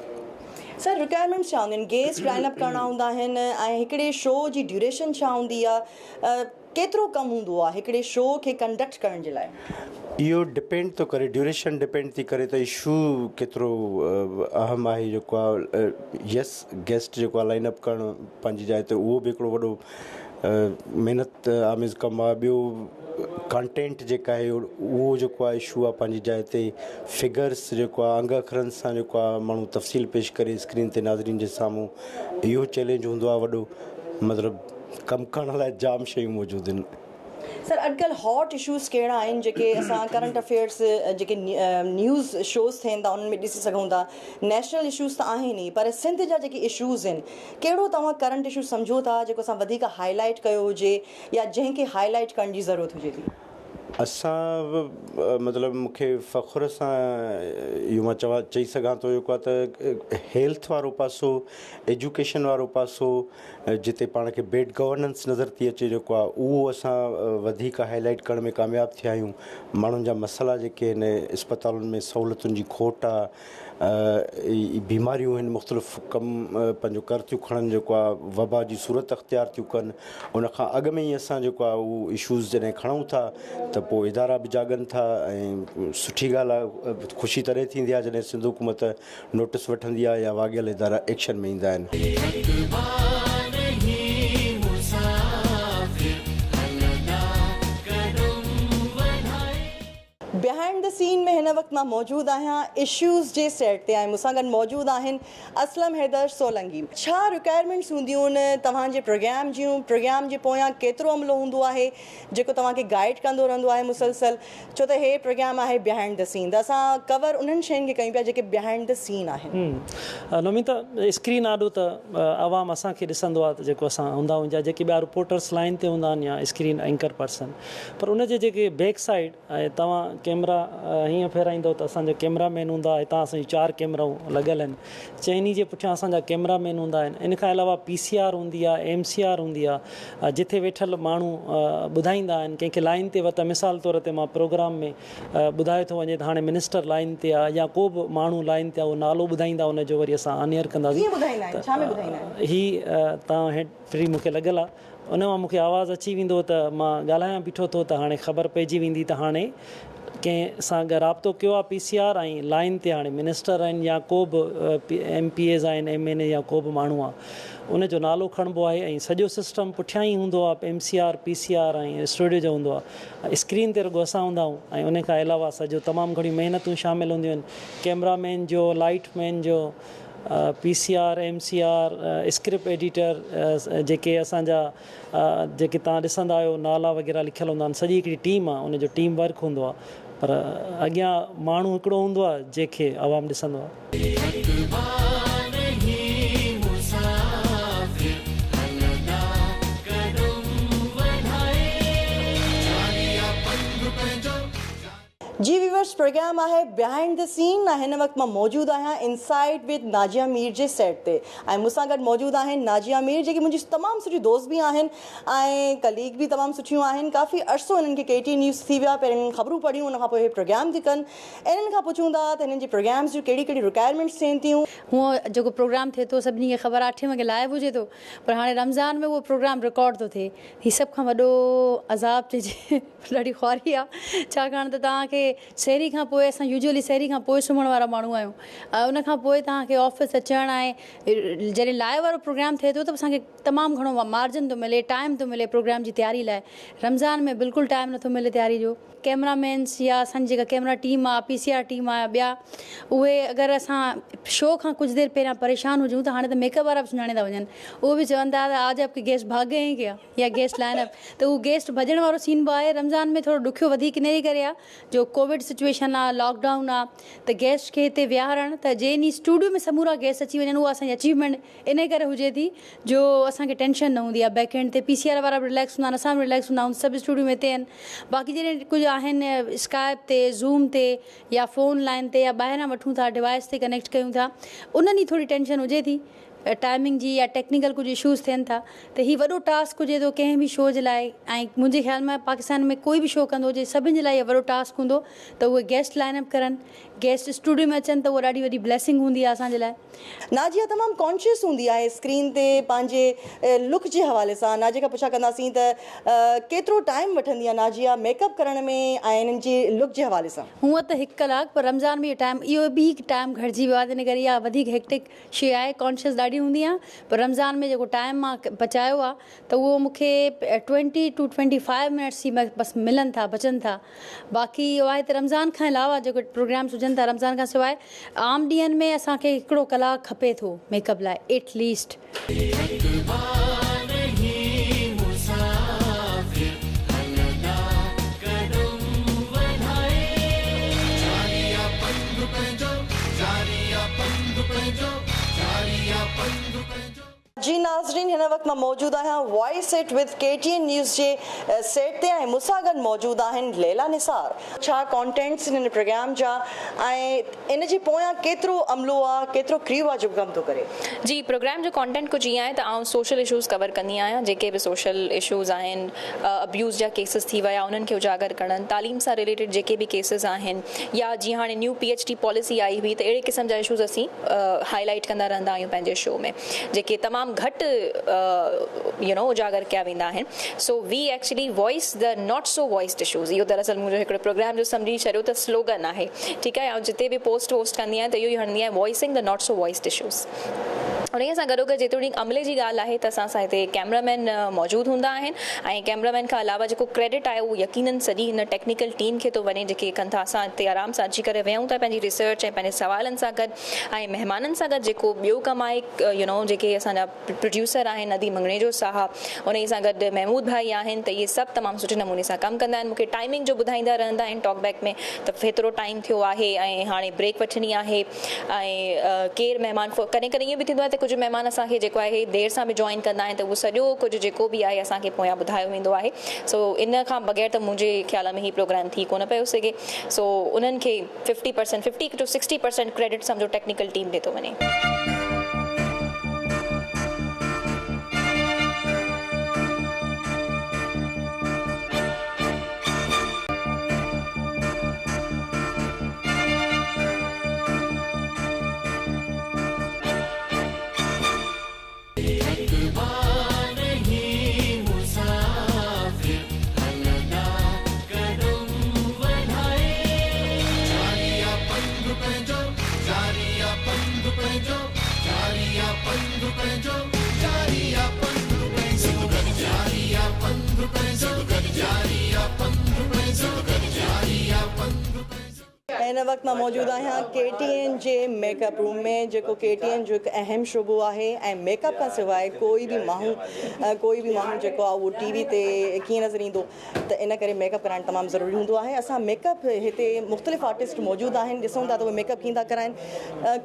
Speaker 1: سر رڪوائرمينٽس ڇا هونديون آهن گيسٽ لائن اپ ڪرڻا هوندا آهن ۽ هڪڙي شو جي ڊيوريشن ڇا هوندي آهي ڪيترو ڪم هوندو آهي هڪڙي شو کي ڪنڊڪٽ ڪرڻ جي لاء؟
Speaker 22: اهو ڊپينڊ ٿو ڪري ڊيوريشن ڊپينڊ ٿي ڪري ته اشو ڪيترو اهم آهي جيڪو آهي يس گيسٽ جيڪو آهي لائن اپ ڪرڻ پنهنجي جاء تي اهو به هڪڙو وڏو محنت آميز ڪم آهي ٻيو ڪانٽينٽ جيڪا آهي اهو جيڪو آهي اشو آهي پنهنجي جاء تي فگرس جيڪو آهي انگ اکرن سان جيڪو آهي ماڻهو تفصيل پيش ڪري اسڪرين تي ناظرين جي سامهون اهو چئلينج هوندو آهي وڏو مطلب ڪم ڪرڻ لاء جام شيون موجود آهن.
Speaker 1: سر اڄڪلهه هاٽ اشوز ڪهڙا آهن جيڪي اسان ڪرنٽ افيئرس جيڪي نيوز شوز ٿين ٿا انهن ۾ ڏسي سگهون ٿا نيشنل اشوز ته آهن ئي پر سنڌ جا جيڪي اشوز آهن ڪهڙو توهان ڪرنٽ اشو سمجهو ٿا جيڪو اسان وڌيڪ هائي لائيٽ ڪيو هجي يا جنهن کي هائي لائيٽ ڪرڻ جي ضرورت هجي ٿي.
Speaker 22: اسان مطلب مون کي فخر سان اهو مان چوان چئي سگهان ٿو جيڪو آهي ته هيلٿ وارو پاسو ايجوڪيشن وارو پاسو جتي پاڻ کي بيڊ گورننس نظر ٿي اچي جيڪو آهي اهو اسان وڌيڪ هائي لائيٽ ڪرڻ ۾ ڪامياب ٿيا آهيون ماڻهن جا مسئلا جيڪي آهن اسپتالن ۾ سهولتن جي کوٽ آهي بيماريون آهن مختلف ڪم پنهنجو ڪر ٿيون کڻن جيڪو آهي وبا جي صورت اختيار ٿيون ڪن ان کان اڳ ۾ ئي اسان جيڪو آهي اهو اشوز جڏهن کڻون ٿا ته پوء ادارا به جاڳن ٿا ۽ سٺي ڳالهه آهي خوشي تڏهن ٿيندي آهي جڏهن سنڌ حڪومت نوٽس وٺندي آهي يا واڳيل ادارا ايڪشن ۾ ايندا آهن.
Speaker 1: بيهائنڊ the سين ۾ هن وقت مان موجود آهيان اشوز جي سيٽ تي ۽ مون سان گڏ موجود آهن اسلم حيدر سولنگي. ڇا رڪوائرمينٽس هونديون آهن توهان جي پروگرام جون، پروگرام جي پويان ڪيترو عملو هوندو آهي جيڪو توهان کي گائيڊ ڪندو رهندو آهي مسلسل ڇو ته هي پروگرام آهي بيهائنڊ the سين ته اسان ڪور انهن شين کي ڪيون پيا جيڪي بيهائنڊ the سين آهن.
Speaker 11: نوميتا، اسڪرين آڏو ته عوام اسان کي ڏسندو آهي ته جيڪو اسان هوندا آهيون يا جيڪي ٻيا رپورٽرس لائين تي هوندا آهن يا اسڪرين اينڪر پرسن پر ان جي جيڪي بيڪ سائيڊ ۽ توهان ڪيمرا هيئن ڦيرائيندؤ ته اسان جو ڪيمرا مين هوندا هتان اسان جون چار ڪيمرائون لڳل آهن چئني جي پٺيان اسان جا ڪيمرا مين هوندا آهن ان کان علاوه پي سي آر هوندي آهي ايم سي آر هوندي آهي جٿي ويٺل ماڻهو ٻڌائيندا آهن ڪنهن کي لائين تي ورتا مثال طور تي مان پروگرام ۾ ٻڌايو ٿو وڃي ته هاڻي منسٽر لائين تي آهي يا ڪو به ماڻهو لائين تي آهي اهو نالو ٻڌائيندا ان جو وري اسان آن ايئر ڪنداسين
Speaker 1: ڪيئن ٻڌائيندا آهن ڇا ۾ ٻڌائيندا آهن؟
Speaker 11: هي توهان هيڊ فري مون کي لڳل آهي ان مان مون کي آواز اچي ويندو ته مان ڳالهايان بيٺو ٿو ته هاڻي خبر پئجي ويندي ته هاڻي ڪنهن سان رابطو ڪيو آهي پي سي آر ۽ لائين تي هاڻي منسٽر آهن يا ڪو به ايم پي ايز آهن ايم اين اي يا ڪو به ماڻهو آهي ان جو نالو کڻبو آهي ۽ سڄو سسٽم پٺيان ئي هوندو آهي M C R P C R ۽ studio جو هوندو آهي اسڪرين تي رڳو اسان هوندا آهيون ۽ ان کان علاوه سڄو تمام گهڻيون محنتون شامل هونديون آهن ڪيمرا مين جو لائيٽ مين جو P C R, M C R, script editor جيڪي اسان جا جيڪي توهان ڏسندا آهيو نالا وغيره لکيل هوندا آهن سڄي هڪڙي ٽيم آهي ان جو ٽيم ورڪ هوندو آهي پر اڳيان ماڻهو هڪڙو هوندو آهي جنهن کي عوام ڏسندو آهي.
Speaker 1: جي ويورز پروگرام آهي بيهائنڊ the سين ۽ هن وقت مان موجود آهيان انسائيٽ وٿ ناجيه مير جي سيٽ تي ۽ مون سان گڏ موجود آهن ناجيه مير جيڪي منهنجي تمام سٺي دوست به آهن ۽ ڪليگ به تمام سٺيون آهن ڪافي عرصو هنن کي ڪي ٽي نيوز ٿي ويو آهي پهرين هنن خبرون پڙهيون ان کان پوء هي پروگرام ٿي ڪن انهن کان پڇون ٿا ته هنن جي پروگرامز جون ڪهڙي ڪهڙي رڪوائرمينٽس ٿين ٿيون.
Speaker 2: هونء جيڪو پروگرام ٿئي ٿو سڀني کي خبر آهي اٺين وڳي لائيو هجي ٿو پر هاڻي رمضان ۾ اهو پروگرام رڪارڊ ٿو ٿئي هي سڀ کان وڏو عذاب چئجي ڏاڍي خواري آ ڇاڪاڻ ته توهان کي سحري کان پوء اسان يوزولي سحري کان پوء سمهڻ وارا ماڻهو آهيون ۽ ان کان پوء توهان کي آفيس اچڻ ۽ جڏهن لائيو وارو پروگرام ٿئي ٿو ته اسان کي تمام گهڻو مارجن ٿو ملي ٽائيم ٿو ملي پروگرام جي تياري لاء رمضان ۾ بلڪل ٽائيم نٿو ملي تياري جو. ڪيمرا مينس يا اسان جي جيڪا ڪيمرا ٽيم آ پي سي آر ٽيم آ يا ٻيا اهي اگر اسان شو کان ڪجهه دير پهريان پريشان هجون ته هاڻي ته ميڪ اپ وارا به سڃاڻي ٿا وڃن اهي به چون ٿا ته آج آپ ڪي گيسٽ ڀاگ گئي هين ڪيا. يا گيسٽ لائن اپ ته اهو گيسٽ ڀڄڻ وارو سين به آهي رمضان ۾ ٿورو ڏکيو وڌيڪ انهي جي ڪري آ جو ڪووڊ سچويشن آ لاڪ ڊائون آ ته گيسٽ کي هتي ويهارڻ ته جي انهي اسٽوڊيو ۾ سمورا گيسٽ اچي وڃن اها اسان جي اچيومينٽ انهي ڪري هجي ٿي جو اسان کي ٽينشن نه هوندي آ بيڪ اينڊ تي پي سي آر وارا به رليڪس هوندا آهن اسان به رليڪس هوندا آهيون سڀ اسٽوڊيو ۾ هتي آهن باقي جڏهن ڪجهه آهن اسڪائپ تي زوم تي يا فون لائن تي يا ٻاهران وٺون ٿا ڊوائس تي ڪنيڪٽ ڪيون ٿا ان ڏينهن ٿوري ٽينشن هجي ٿي ٽائمنگ جي يا ٽيڪنيڪل ڪجهه اشوز ٿين ٿا ته هي وڏو ٽاسڪ هجي ٿو ڪنهن به شو جي لاء ۽ منهنجي خيال ۾ پاڪستان ۾ ڪوئي به شو ڪندو هجي سڀن جي لاء اهو وڏو ٽاسڪ هوندو ته اهي گيسٽ لائن اپ ڪرن گيسٽ اسٽوڊيو ۾ اچن ته اها ڏاڍي وڏي بليسنگ هوندي آهي اسان جي لاء.
Speaker 1: ناجيه تمام ڪانشيس هوندي آهي اسڪرين تي پنهنجي لڪ جي حوالي سان ناجيه کان پڇا ڪنداسين ته ڪيترو ٽائيم وٺندي آهي ناجيه ميڪ اپ ڪرڻ ۾ ۽ انهن جي لڪ جي حوالي سان.
Speaker 2: هونء ته هڪ ڪلاڪ پر رمضان ۾ اهو ٽائيم اهو به هڪ ٽائيم گهٽجي ويو آهي تنهن ڪري اها وڌيڪ هيڪٽڪ شي آهي ڪانشس ڏاڍي هوندي آهيان پر رمضان ۾ جيڪو ٽائيم مان بچايو آهي ته اهو مون کي twenty two twenty five minutes ئي بس ملن ٿا بچن ٿا باقي اهو آهي ته رمضان کان علاوه جيڪي پروگرامس هجن ٿا رمضان کان سواء عام ڏينهن ۾ اسان کي هڪڙو ڪلاڪ کپي ٿو ميڪ اپ لاء ايٽ ليسٽ.
Speaker 1: جي ناظرين هن وقت مان موجود آهيان voice it with K T N news جي سيٽ تي ۽ مون سان گڏ موجود آهن ليلا نثار. ڇا ڪانٽينٽس هن پروگرام جا ۽ ان جي پويان ڪيترو عملو آ ڪيترو ڪريو آ جيڪو ڪم ٿو ڪري.
Speaker 4: جي پروگرام جو ڪانٽينٽ ڪجهه ائين آهي ته آئون سوشل اشوز ڪور ڪندي آهيان جيڪي به سوشل اشوز آهن ابيوز جا ڪيسز ٿي ويا انهن کي اجاگر ڪرڻ تعليم سان رليٽيڊ جيڪي به ڪيسز آهن يا جيئن هاڻي نيو پي ايڇ ڊي پاليسي آئي هئي ته اهڙي قسم جا اشوز اسين هائي لائيٽ ڪندا رهندا آهيون پنهنجي شو ۾ جيڪي تمام گهٽ يو نو اجاگر ڪيا ويندا آهن so we actually voice the not so voiced issues اهو دراصل منهنجو هڪڙو پروگرام جو سمجهي ڇڏيو ته سلوگن آهي ٺيڪ آهي آئون جتي به پوسٽ ووسٽ ڪندي آهيان ته اهو ئي هڻندي آهيان voicing the not so voiced issues. انهيء سان گڏوگڏ جيتوڻيڪ عملي جي ڳالهه آهي ته اسان سان هتي ڪئميرا مين موجود هوندا آهن ۽ ڪئميرا مين کان علاوه جيڪو ڪريڊٽ آهي اهو يقينن سڄي هن ٽيڪنيڪل ٽيم کي ٿو وڃي جيڪي ڪن ٿا. اسان هتي آرام سان اچي ڪري ويهون ٿا پنهنجي ريسرچ ۽ پنهنجي سوالن سان گڏ ۽ مهمانن سان گڏ جيڪو ٻيو ڪم آهي يو نو جيڪي اسان جا پروڊيوسر آهن نديم مڱڻيجو صاحب انهيء سان گڏ محمود ڀائي آهن ته اهي سڀ تمام سٺي نموني سان ڪم ڪندا آهن مون کي ٽائمنگ جو ٻڌائيندا رهندا آهن ٽاڪ بيڪ ۾ ته هيترو ٽائيم ٿيو آهي ۽ هاڻي بريڪ وٺڻي آهي. ۽ ڪير مهمان ڪڏهن ڪڏهن ائين به ٿيندو آهي ته ڪجهه مهمان اسان کي جيڪو آهي دير سان به جوائن ڪندا آهن ته اهو سڄو ڪجهه جيڪو به آهي اسان کي پويان ٻڌايو ويندو آهي سو ان کان بغير ته منهنجي خيال ۾ هي پروگرام ٿي ڪونه پيو سگهي سو انهن کي 50% 50 ٽو 60% ڪريڊٽ سمجهو ٽيڪنيڪل ٽيم ڏي ٿو وڃي.
Speaker 1: هن وقت مان موجود آهيان ڪي ٽي اين جي ميڪ اپ روم ۾ جيڪو ڪي ٽي اين جو هڪ اهم شعبو آهي ۽ ميڪ اپ کان سواء ڪوئي به ماڻهو ڪوئي به ماڻهو جيڪو آهي اهو ٽي وي تي ڪيئن نظر ايندو ته ان ڪري ميڪ اپ ڪرائڻ تمام ضروري هوندو آهي اسان ميڪ اپ هتي مختلف آرٽسٽ موجود آهن ڏسون ٿا ته اهي ميڪ اپ ڪيئن ٿا ڪرائن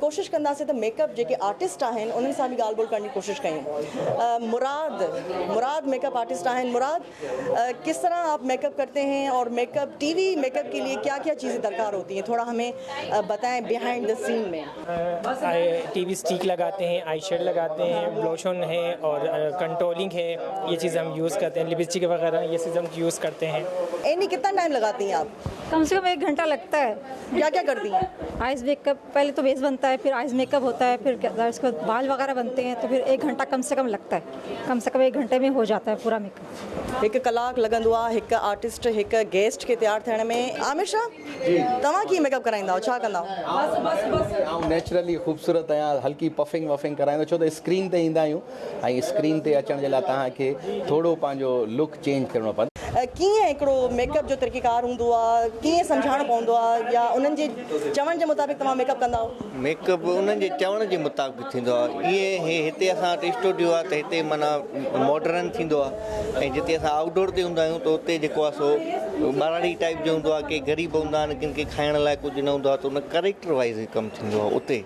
Speaker 1: ڪوشش ڪنداسين ته ميڪ اپ جيڪي آرٽسٽ آهن انهن سان به ڳالهه ٻولهه ڪرڻ جي ڪوشش ڪيون مراد مراد ميڪ اپ آرٽسٽ آهن مراد किस तरह आप मेकअप करते हैं और मेकअप टीवी मेकअप के लिए क्या क्या चीज़ें दरकार होती हैं थोड़ा हमें बताएं बिहाइंड the scene में।
Speaker 5: टीवी स्टिक लगाते हैं, आई शेड लगाते हैं, लोशन है और कंट्रोलिंग है, ये चीज़ हम यूज़ करते हैं, लिपस्टिक वगैरह ये चीज़ हम यूज़ करते हैं।
Speaker 1: एनी कितना टाइम लगाती हैं आप?
Speaker 6: कम से कम 1 घंटा लगता है।
Speaker 1: क्या क्या करती हैं?
Speaker 6: आइज़ मेकअप, पहले तो बेस बनता है, फिर आइज़ मेकअप होता है, फिर उसके बाद बाल वगैरह बनते हैं, तो फिर 1 घंटा कम से कम लगता है, कम से कम 1 घंटे में हो जाता है पूरा मेकअप।
Speaker 1: 1 कलाक लॻंदो आहे हिकु आर्टिस्ट हिकु गेस्ट खे तयारु थियण में। आमिर शाह, तव्हां कीअं मेकअप कराईंदा आहियो, छा कंदा आहियो?
Speaker 23: आउं नेचुरली ख़ूबसूरत आहियां, हल्की पफिंग वफिंग कराईंदो, छो त स्क्रीन ते ईंदा आहियूं ऐं स्क्रीन ते अचण जे लाइ तव्हांखे थोरो पंहिंजो लुक चेंज करिणो पवंदो।
Speaker 1: कीअं हिकिड़ो मेकअप जो तरीक़ेकार हूंदो आहे, कीअं सम्झाइणो पवंदो आहे या उन्हनि जे चवण जे मुताबिक़ तव्हां मेकअप कंदा आहियो?
Speaker 24: मेकअप उन्हनि जे चवण जे मुताबिक़ थींदो आहे। ईअं हे हिते असां वटि स्टूडियो आहे त हिते माना मॉडर्न थींदो आहे ऐं जिते असां आउटडोर ते हूंदा आहियूं त उते जेको आहे सो ॿारड़ी टाइप जो हूंदो आहे, के ग़रीब हूंदा आहिनि, किन खे खाइण लाइ कुझु न हूंदो आहे, त उन कैरेक्टर वाइज़ कमु थींदो आहे। उते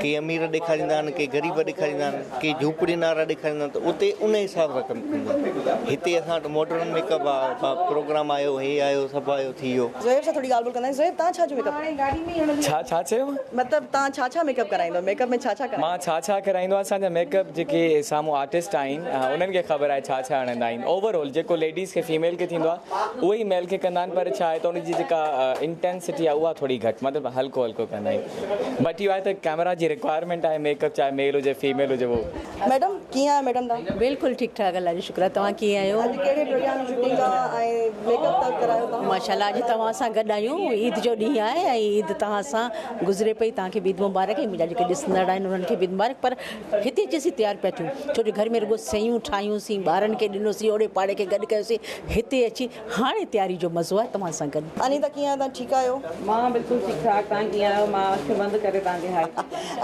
Speaker 24: के अमीर ॾेखारींदा आहिनि, के ग़रीब ॾेखारींदा आहिनि, के झूपड़ियुनि वारा ॾेखारींदा आहिनि, त उते उन हिसाब सां कमु थींदो आहे। हिते असां वटि मॉडर्न मेकअप आहे, प्रोग्राम आयो, हे आयो, सभु आयो, थी वियो।
Speaker 1: ज़ुहैब सां थोरी ॻाल्हि ॿोल कंदा आहियूं। ज़ुहैब, तव्हां छा जो मेकअप?
Speaker 25: छा छा चयो?
Speaker 1: मतिलबु तव्हां छा छा मेकअप कराईंदो? मेकअप में छा छा कराईंदो?
Speaker 25: मां छा छा कराईंदो आहियां? असांजा मेकअप जेके साम्हूं आर्टिस्ट आहिनि उन्हनि खे ख़बर आहे छा छा हणंदा आहिनि। ओवरऑल जेको लेडीज़ खे फीमेल खे थींदो आहे उहो ई मेल खे कंदा आहिनि, पर छा आहे त उनजी जेका इंटेंसिटी आहे उहा थोरी घटि, मतिलबु हल्को हल्को कंदा आहिनि। बट इहो आहे त कैमरा जी रिक्वायरमेंट आहे मेकअप, चाहे मेल हुजे फीमेल हुजे। उहो
Speaker 1: मैडम कीअं आहियो? मैडम तव्हां?
Speaker 26: बिल्कुलु ठीकु ठाक, अलाह जो शुक्र आहे। तव्हां कीअं आहियो?
Speaker 1: अॼु कहिड़े प्रोग्राम जी शूटिंग आहे ऐं मेकअप था करायो तव्हां?
Speaker 26: माशाल्लाह, अॼु तव्हां सां गॾु आहियूं, ईद जो ॾींहुं आहे ऐं ईद तव्हां सां गुज़रे पई। तव्हांखे बि ईद मुबारक ऐं मुंहिंजा जेके ॾिसंदड़ आहिनि उन्हनि खे बि ईद मुबारक। पर हिते अची असीं तयारु पिया थियूं, छो जो घर में रुॻो सयूं ठाहियूंसीं, ॿारनि खे ॾिनोसीं, ओड़े पाड़े खे गॾु कयोसीं, हिते अची हाणे तयारी जो मज़ो आहे तव्हां सां गॾु।
Speaker 1: अनीता कीअं आहियो तव्हां? ठीकु आहियो?
Speaker 27: मां बिल्कुलु ठीकु ठाक, तव्हां कीअं आहियो? मां अखियूं बंदि करे तव्हांखे हाय।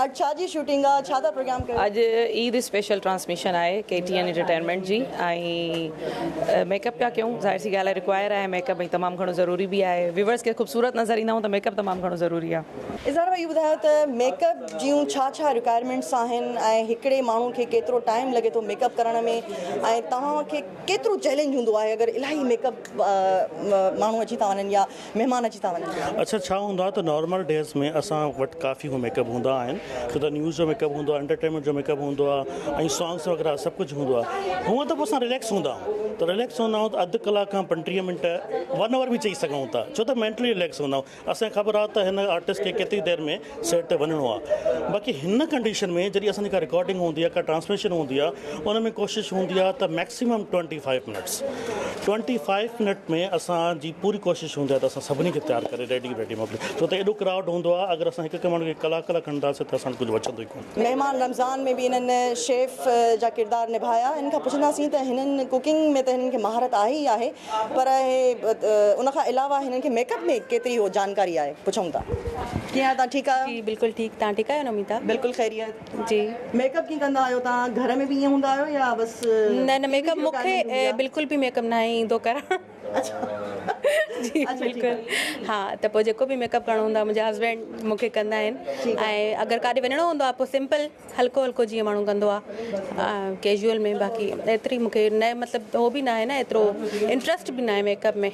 Speaker 1: अॼु छा जी शूटिंग आहे, छा था प्रोग्राम कयो?
Speaker 27: अॼु ईद स्पेशल ट्रांसमिशन आहे के टी एन एंटरटेनमेंट जी ऐं मेकअप पिया कयूं। ज़ाहिर सी ॻाल्हि आहे, रिक्वायर आहे मेकअप ऐं तमामु घणो ज़रूरी बि आहे। व्यूवर्स खे ख़ूबसूरत नज़र ईंदा आहियूं त मेकअप तमामु घणो ज़रूरी आहे।
Speaker 1: इज़हार भाई, इहो ॿुधायो त मेकअप जूं छा छा रिक्वायरमेंट्स आहिनि ऐं हिकिड़े माण्हू खे केतिरो टाइम लॻे थो मेकअप करण में ऐं तव्हांखे केतिरो चैलेंज हूंदो आहे अगरि इलाही मेकअप माण्हू अची था वञनि या महिमान अची था वञनि?
Speaker 28: अच्छा, छा हूंदो आहे त नॉर्मल डेज़ में असां वटि काफ़ी हू मेकअप हूंदा आहिनि, छो त न्यूज़ जो मेकअप हूंदो आहे, एंटरटेनमेंट जो मेकअप हूंदो आहे ऐं सॉन्ग्स वग़ैरह सभु कुझु हूंदो आहे। हूअं त पोइ असां रिलैक्स हूंदा आहियूं, ته رليڪس هوندا آهيون ته اڌ ڪلاڪ کان 35 منٽ ون آور به چئي سگهون ٿا ڇو ته مينٽلي رليڪس هوندا آهيون اسان کي خبر آهي ته هن آرٽسٽ کي ڪيتري دير ۾ سيٽ تي وڃڻو آهي باقي هن ڪنڊيشن ۾ جڏهن اسان جي ڪا رڪارڊنگ هوندي آهي ڪا ٽرانسميشن هوندي آهي ان ۾ ڪوشش هوندي آهي ته ميڪسيمم 25 منٽس 25 منٽ ۾ اسان جي پوري ڪوشش هوندي آهي ته اسان سڀني کي تيار ڪري ريڊي ريڊي موڪليون ڇو ته ايڏو ڪرائوڊ هوندو آهي اگر اسان هڪ هڪ ماڻهو کي ڪلاڪ ڪلاڪ کڻنداسين ته اسان وٽ ڪجهه بچندو ئي ڪونه.
Speaker 1: مهمان رمضان ۾ به انهن شيف جا ڪردار نڀايا. انهن کان پڇنداسين ته هنن ڪوڪنگ ۾ ته هنن کي مهارت آهي ئي آهي پر اهي ان کان علاوه هنن کي ميڪ اپ ۾ ڪيتري هو جانڪاري آهي پڇون ٿا. ڪيئن آهيو توهان ٺيڪ آهيو؟
Speaker 3: جي بلڪل ٺيڪ توهان ٺيڪ آهيو نميتا؟
Speaker 1: بلڪل خيريت.
Speaker 3: جي.
Speaker 1: ميڪ اپ ڪيئن ڪندا آهيو توهان گهر ۾ به ائين هوندا آهيو يا بس
Speaker 3: نه نه ميڪ اپ مون کي بلڪل به ميڪ اپ ناهي ايندو ڪرڻ. جي بلڪل ها ته پوء جيڪو به ميڪ اپ ڪرڻو هوندو آهي منهنجا هسبينڊ مون کي ڪندا آهن ۽ اگر ڪاڏي وڃڻو هوندو آهي پوء سمپل هلڪو هلڪو جيئن ماڻهو ڪندو آهي ڪيجوئل ۾ باقي ايتري مون کي نه مطلب هو به ناهي نه ايترو انٽرسٽ به ناهي ميڪ اپ ۾.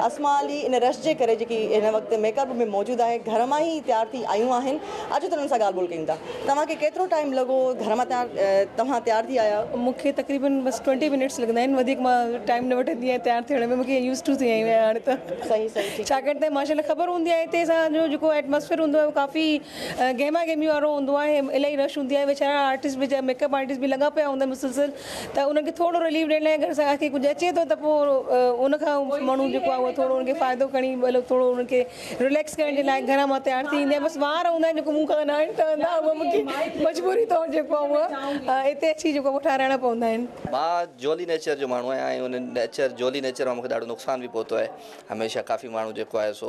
Speaker 1: اسما علي ان رش جي ڪري جيڪي هن وقت ميڪ اپ ۾ موجود آهي گهر مان ئي تيار ٿي آيون آهن اچو ته انهن سان ڳالهه ٻولهه ڪيون ٿا. توهان کي ڪيترو ٽائيم لڳو گهر مان تيار توهان تيار ٿي آيا؟
Speaker 7: مون کي تقريبن بس ٽوئنٽي منٽس لڳندا آهن وڌيڪ مان ٽائيم نه وٺندي آهيان تيار ٿيڻ ۾ مون کي يوز ٽو ٿي وئي آهيان هاڻي ته
Speaker 1: صحيح صحيح ٺيڪ
Speaker 7: ڇاڪاڻ ته ماشاء الله خبر هوندي آهي هتي اسان جو جيڪو ايٽماسفيئر هوندو آهي اهو ڪافي گهما گهمي وارو هوندو آهي الاهي رش هوندي آهي ويچارا آرٽسٽ به ميڪ اپ آرٽسٽ به لڳا پيا هوندا آهن مسلسل ته انهن کي ٿورو رليف ڏيڻ لاء اگر اسان کي ڪجهه اچي ٿو ته پوء ان کان ماڻهو جيڪو آهي اهو ٿورو ان کي فائدو کڻي مطلب ٿورو انهن کي رليڪس ڪرڻ جي لاء گهر مان تيار ٿي ايندي آهيان بس وار هوندا آهن جيڪو مون کان ناهن ٺهندا اهي مون کي مجبوري طور جيڪو آهي اهو هتي اچي جيڪو آهي ٺهرائڻا پوندا آهن.
Speaker 8: مان جولي نيچر جو ماڻهو آهيان ۽ ان نيچر جولي نيچر مان مون کي ڏاڍو نقصان به پهتو آهي هميشه ڪافي ماڻهو جيڪو آهي سو